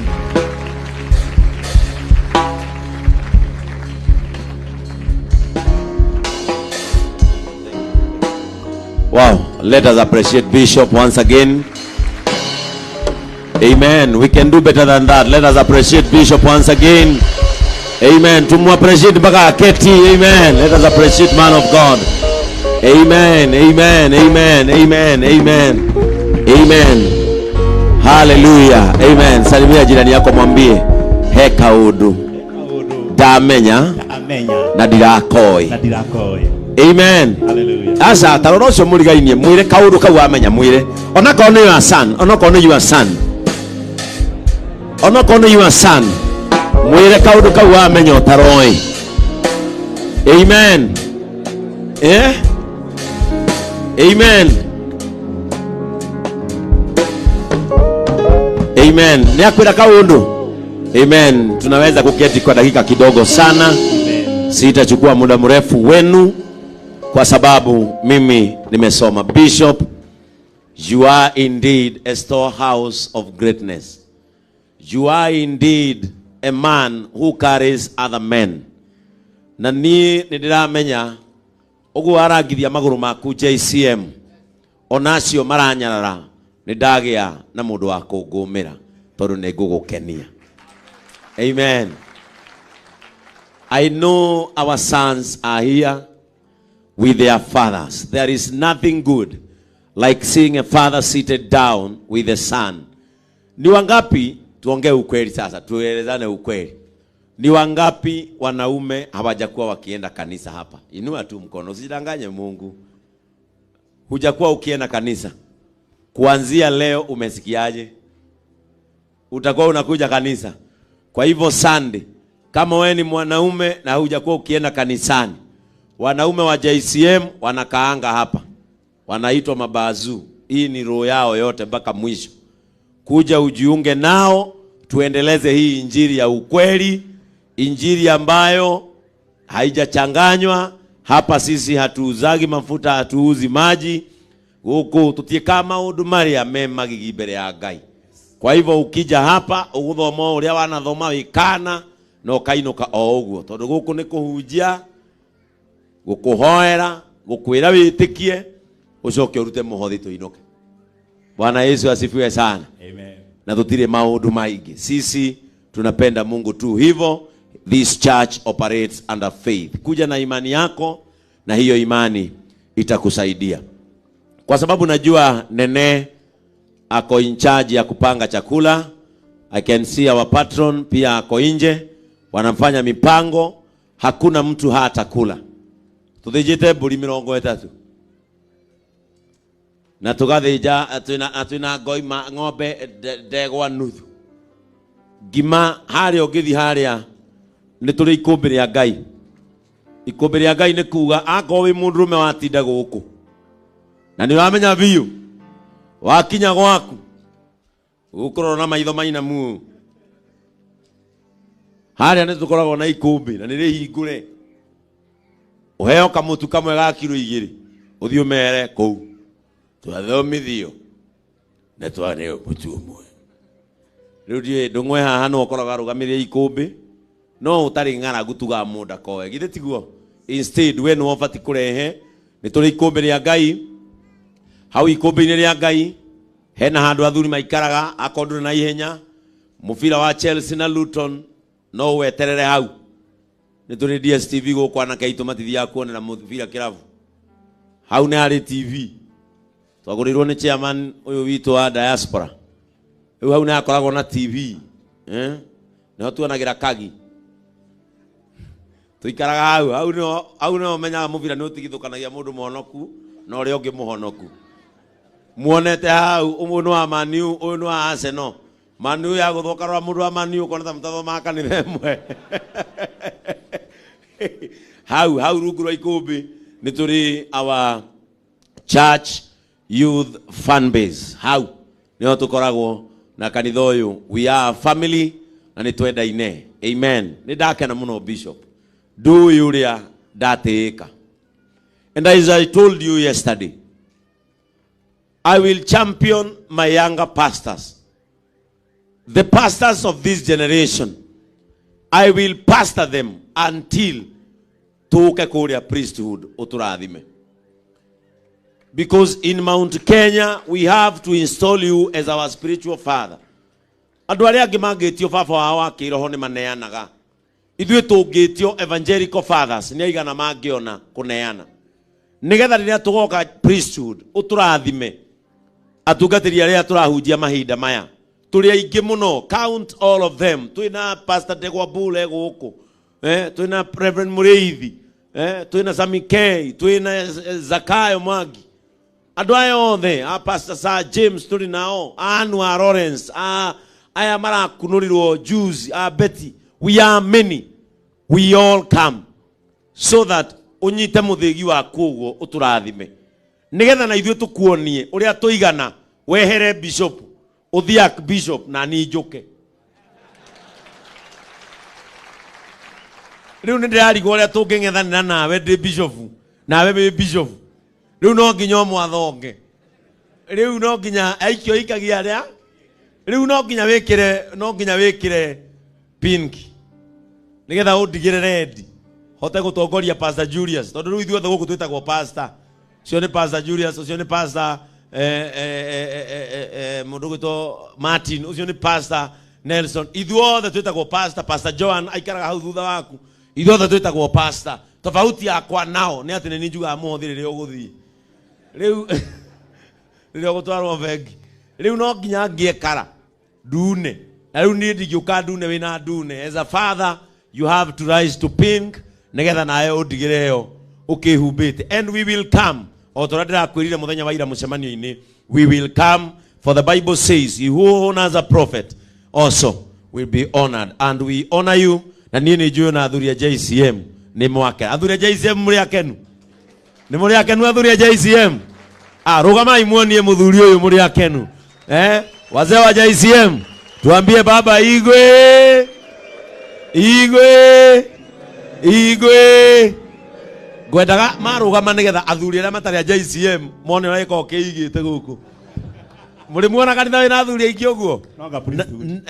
Wow, let us appreciate Bishop once again. Amen. We can do better than that. Let us appreciate Bishop once again. Amen. Tumu appreciate mpaka aketi. Amen. Let us appreciate man of God. Amen. Amen. Amen. Amen. Amen. Amen. Hallelujah. Amen. Salimia jirani yako mwambie he kaundu ndamenya Amenya. na ndirakoĩ. Na ndirakoĩ. Amen. Hallelujah. Aca tarora ũcio mũrigainie mwĩre kaũndũ kau wamenya mwĩre onakorwo nĩ your son onakorwo nĩ your son onakorwo nĩ your son Mwĩre kaũndũ kau wamenya ũtaroĩ. Amen. Eh? Amen. Amen. Nĩ akwĩra kaũndũ. Amen. Tunaweza kuketi kwa dakika kidogo sana. Sitachukua muda mrefu wenu kwa sababu mimi nimesoma. Bishop, you are indeed a storehouse of greatness. You are indeed a man who carries other men. Na niĩ nĩ ndĩramenya ũguo warangithia magũrũ maku JCM, ona acio maranyarara, nĩ ndagĩa na mũndũ wa kũngũmĩra tondũ nĩ ngũgũkenia. Amen. I know our sons are here with their fathers. There is nothing good like seeing a father seated down with a son. Ni wangapi, tuongee ukweli sasa, tuelezane ukweli. Ni wangapi wanaume hawajakuwa wakienda kanisa hapa? Inua tu mkono, usidanganye Mungu. Hujakuwa ukienda kanisa. Kuanzia leo umesikiaje? Utakuwa unakuja kanisa. Kwa hivyo Sunday, kama wewe ni mwanaume na hujakuwa ukienda kanisani, wanaume wa JCM wanakaanga hapa, wanaitwa mabazu. Hii ni roho yao yote mpaka mwisho. Kuja ujiunge nao, tuendeleze hii injili ya ukweli, injili ambayo haijachanganywa. Hapa sisi hatuuzagi mafuta, hatuuzi maji. Huku tutiĩkaga maũndũ marĩa me magigi mbere ya Ngai. Kwa hivyo ukija hapa ũgũthoma ũrĩa wanathoma wĩ kana na ũkainũka o ũguo, tondũ gũkũ nĩ kũhunjia, gũkũhoera, gũkwĩra wĩtĩkie, ũcoke ũrute mũhothi tũinũke. Bwana Yesu asifiwe sana. Amen. Na tutire maũndũ maingĩ. Sisi tunapenda Mungu tu hivyo. This church operates under faith. Kuja na imani yako na hiyo imani itakusaidia. Kwa sababu najua Nene ako in charge ya kupanga chakula. I can see our patron pia ako nje, wanafanya mipango. Hakuna mtu hatakula. Tuthĩnjĩte mbũri mĩrongo ĩtatũ na tũgathĩnja twĩna ngoima ng'ombe ndegwa nuthu ngima harĩa ũngĩthiĩ harĩa nĩ tũrĩ ikũmbĩ rĩa Ngai. Ikũmbĩ rĩa Ngai nĩ kuga akorwo wĩ mũndũrũme watinda gũkũ na nĩ ũramenya biũ wakinya gwaku ũkũrora na maitho mainamu, harĩa nĩ tũkoragwo na ikũmbĩ na nĩ rĩhingũre, ũheo kamũtu kamwe ga kiro 2 ũthiĩ ũmere kũu twathomithio na twaneo mũtu ũmwe. Rĩu ndiũĩ ndũng'we haha no ũkoragwo arũgamĩrĩire ikũmbĩ no ũtarĩ ng'aragu tugaga mũndũ akoe, githĩ tiguo? Instead we nĩwe ũbatiĩ kũrehe. Nĩ tũrĩ ikũmbĩ rĩa Ngai. Hau ikũmbĩ-inĩ rĩa Ngai hena handũ athuri maikaraga, akorwo ndũrĩ na ihenya. Mũbira wa Chelsea na Luton no weterere hau. Nĩ tũrĩ DStv gũkũ, anake aitũ matithiaga kuonera mũbira kĩrabu. Hau nĩ harĩ TV. Twagũrĩirwo nĩ chairman ũyũ witũ wa diaspora. Rĩu hau nĩ hakoragwo na TV. Nĩho tuonagĩra kagi. Tũikaraga hau, hau nĩho, hau nĩho menyaga mũbira nĩ ũtigithũkanagia mũndũ mũhonoku na ũrĩa ũngĩ mũhonoku. Muonete hau, ũmwe nĩ wa Man U, ũyũ nĩ wa Arsenal. Man U ya gũthũka rora mũndũ wa Man U ũkona ta mũtathomaga kanitha ĩmwe. Hau, hau rungu rwa ikũmbĩ nĩ tũrĩ our church youth fan base. Hau nĩho tũkoragwo na kanitha ũyũ. We are a family na nĩ twendaine. Amen. Nĩ ndakena mũno Bishop. Ndũĩ ũrĩa ndatĩĩka. And as I told you yesterday, I will champion my younger pastors. The pastors of this generation, I will pastor them until tuke kũrĩa priesthood ũtũrathime. Because in Mount Kenya, we have to install you as our spiritual father. Andũ arĩa angĩ mangĩtio baba wao wa kĩroho nĩ maneanaga. Ithuĩ tũngĩtio evangelical fathers nĩ aigana mangĩona kũneana. Nĩgetha rĩrĩa tũgoka priesthood ũtũrathime. Atungatĩri arĩa tũrahunjia mahinda maya tũrĩ aingĩ mũno, count all of them. Twĩna Pastor Ndegwa Bule gũkũ, twĩna Reverend Mũrĩithi, twĩna Sami K, twĩna Zakayo Mwangi. Andũ aya othe, a Pastor Sir James tũrĩ nao, a Anwar Lawrence, a aya marakunũrirwo juzi, a Betty. We are many, we all come so that unyite muthigi waku uguo uturathime nigetha na ithuĩ tũkuonie ũrĩa tũigana. Wehere bishop, ũthiĩ archbishop na niĩ njũke. Rĩu nĩ ndĩrarigwo ũrĩa tũngĩng'ethanĩra nawe ndĩ bishop nawe wĩ bishop. Rĩu no nginya ũmwathonge, rĩu no nginya aikio ikagia arĩa, rĩu no nginya wĩkĩre, no nginya wĩkĩre pink nigetha ũndigĩre red hote gũtongoria Pastor Julius, tondũ rĩu ithuothe gũkũ twĩtagwo pastor. Ũcio nĩ Pastor Julius, ũcio nĩ Pastor mũndũ gwĩtwo Martin, ũcio nĩ Pastor Nelson. Ithuothe twĩtagwo pastor. Pastor Joan aikaraga hau thutha waku. Ithuothe twĩtagwo pastor. Tofauti yakwa nao nĩ atĩ nĩ niĩ njugaga mũhothi rĩrĩa ũgũthiĩ, rĩu rĩrĩa ũgũtwarwo bengi. Rĩu no nginya ngĩe kara ndune, na rĩu niĩ ndingĩũka ndune wĩna ndune. As a father you have to rise to pink nigetha nawe ũndigĩre ĩyo ũkĩhumbĩte. And we will come, o ta ũrĩa ndĩrakwĩrire mũthenya wa ira mũcemanio-inĩ, we will come, for the Bible says he who honors a prophet also will be honored, and we honor you. Na niĩ nĩ njũĩ na athuri a JCM nĩ mwake. Athuri a JCM, mũrĩ akenu? Nĩ mũrĩ akenu, athuri a JCM? Ah, rũgamai muonie mũthuri ũyũ mũrĩ akenu. Wazee wa JCM, tuambie baba igwe, igwe, igwe. Ngwendaga marũgama nĩgetha athuri arĩa matarĩ a JCM mone ũrĩa gĩkoragwo kĩigĩte gũkũ. Mũrĩ muona kanitha wĩna athuri aingĩ ũguo? No anga priesthood.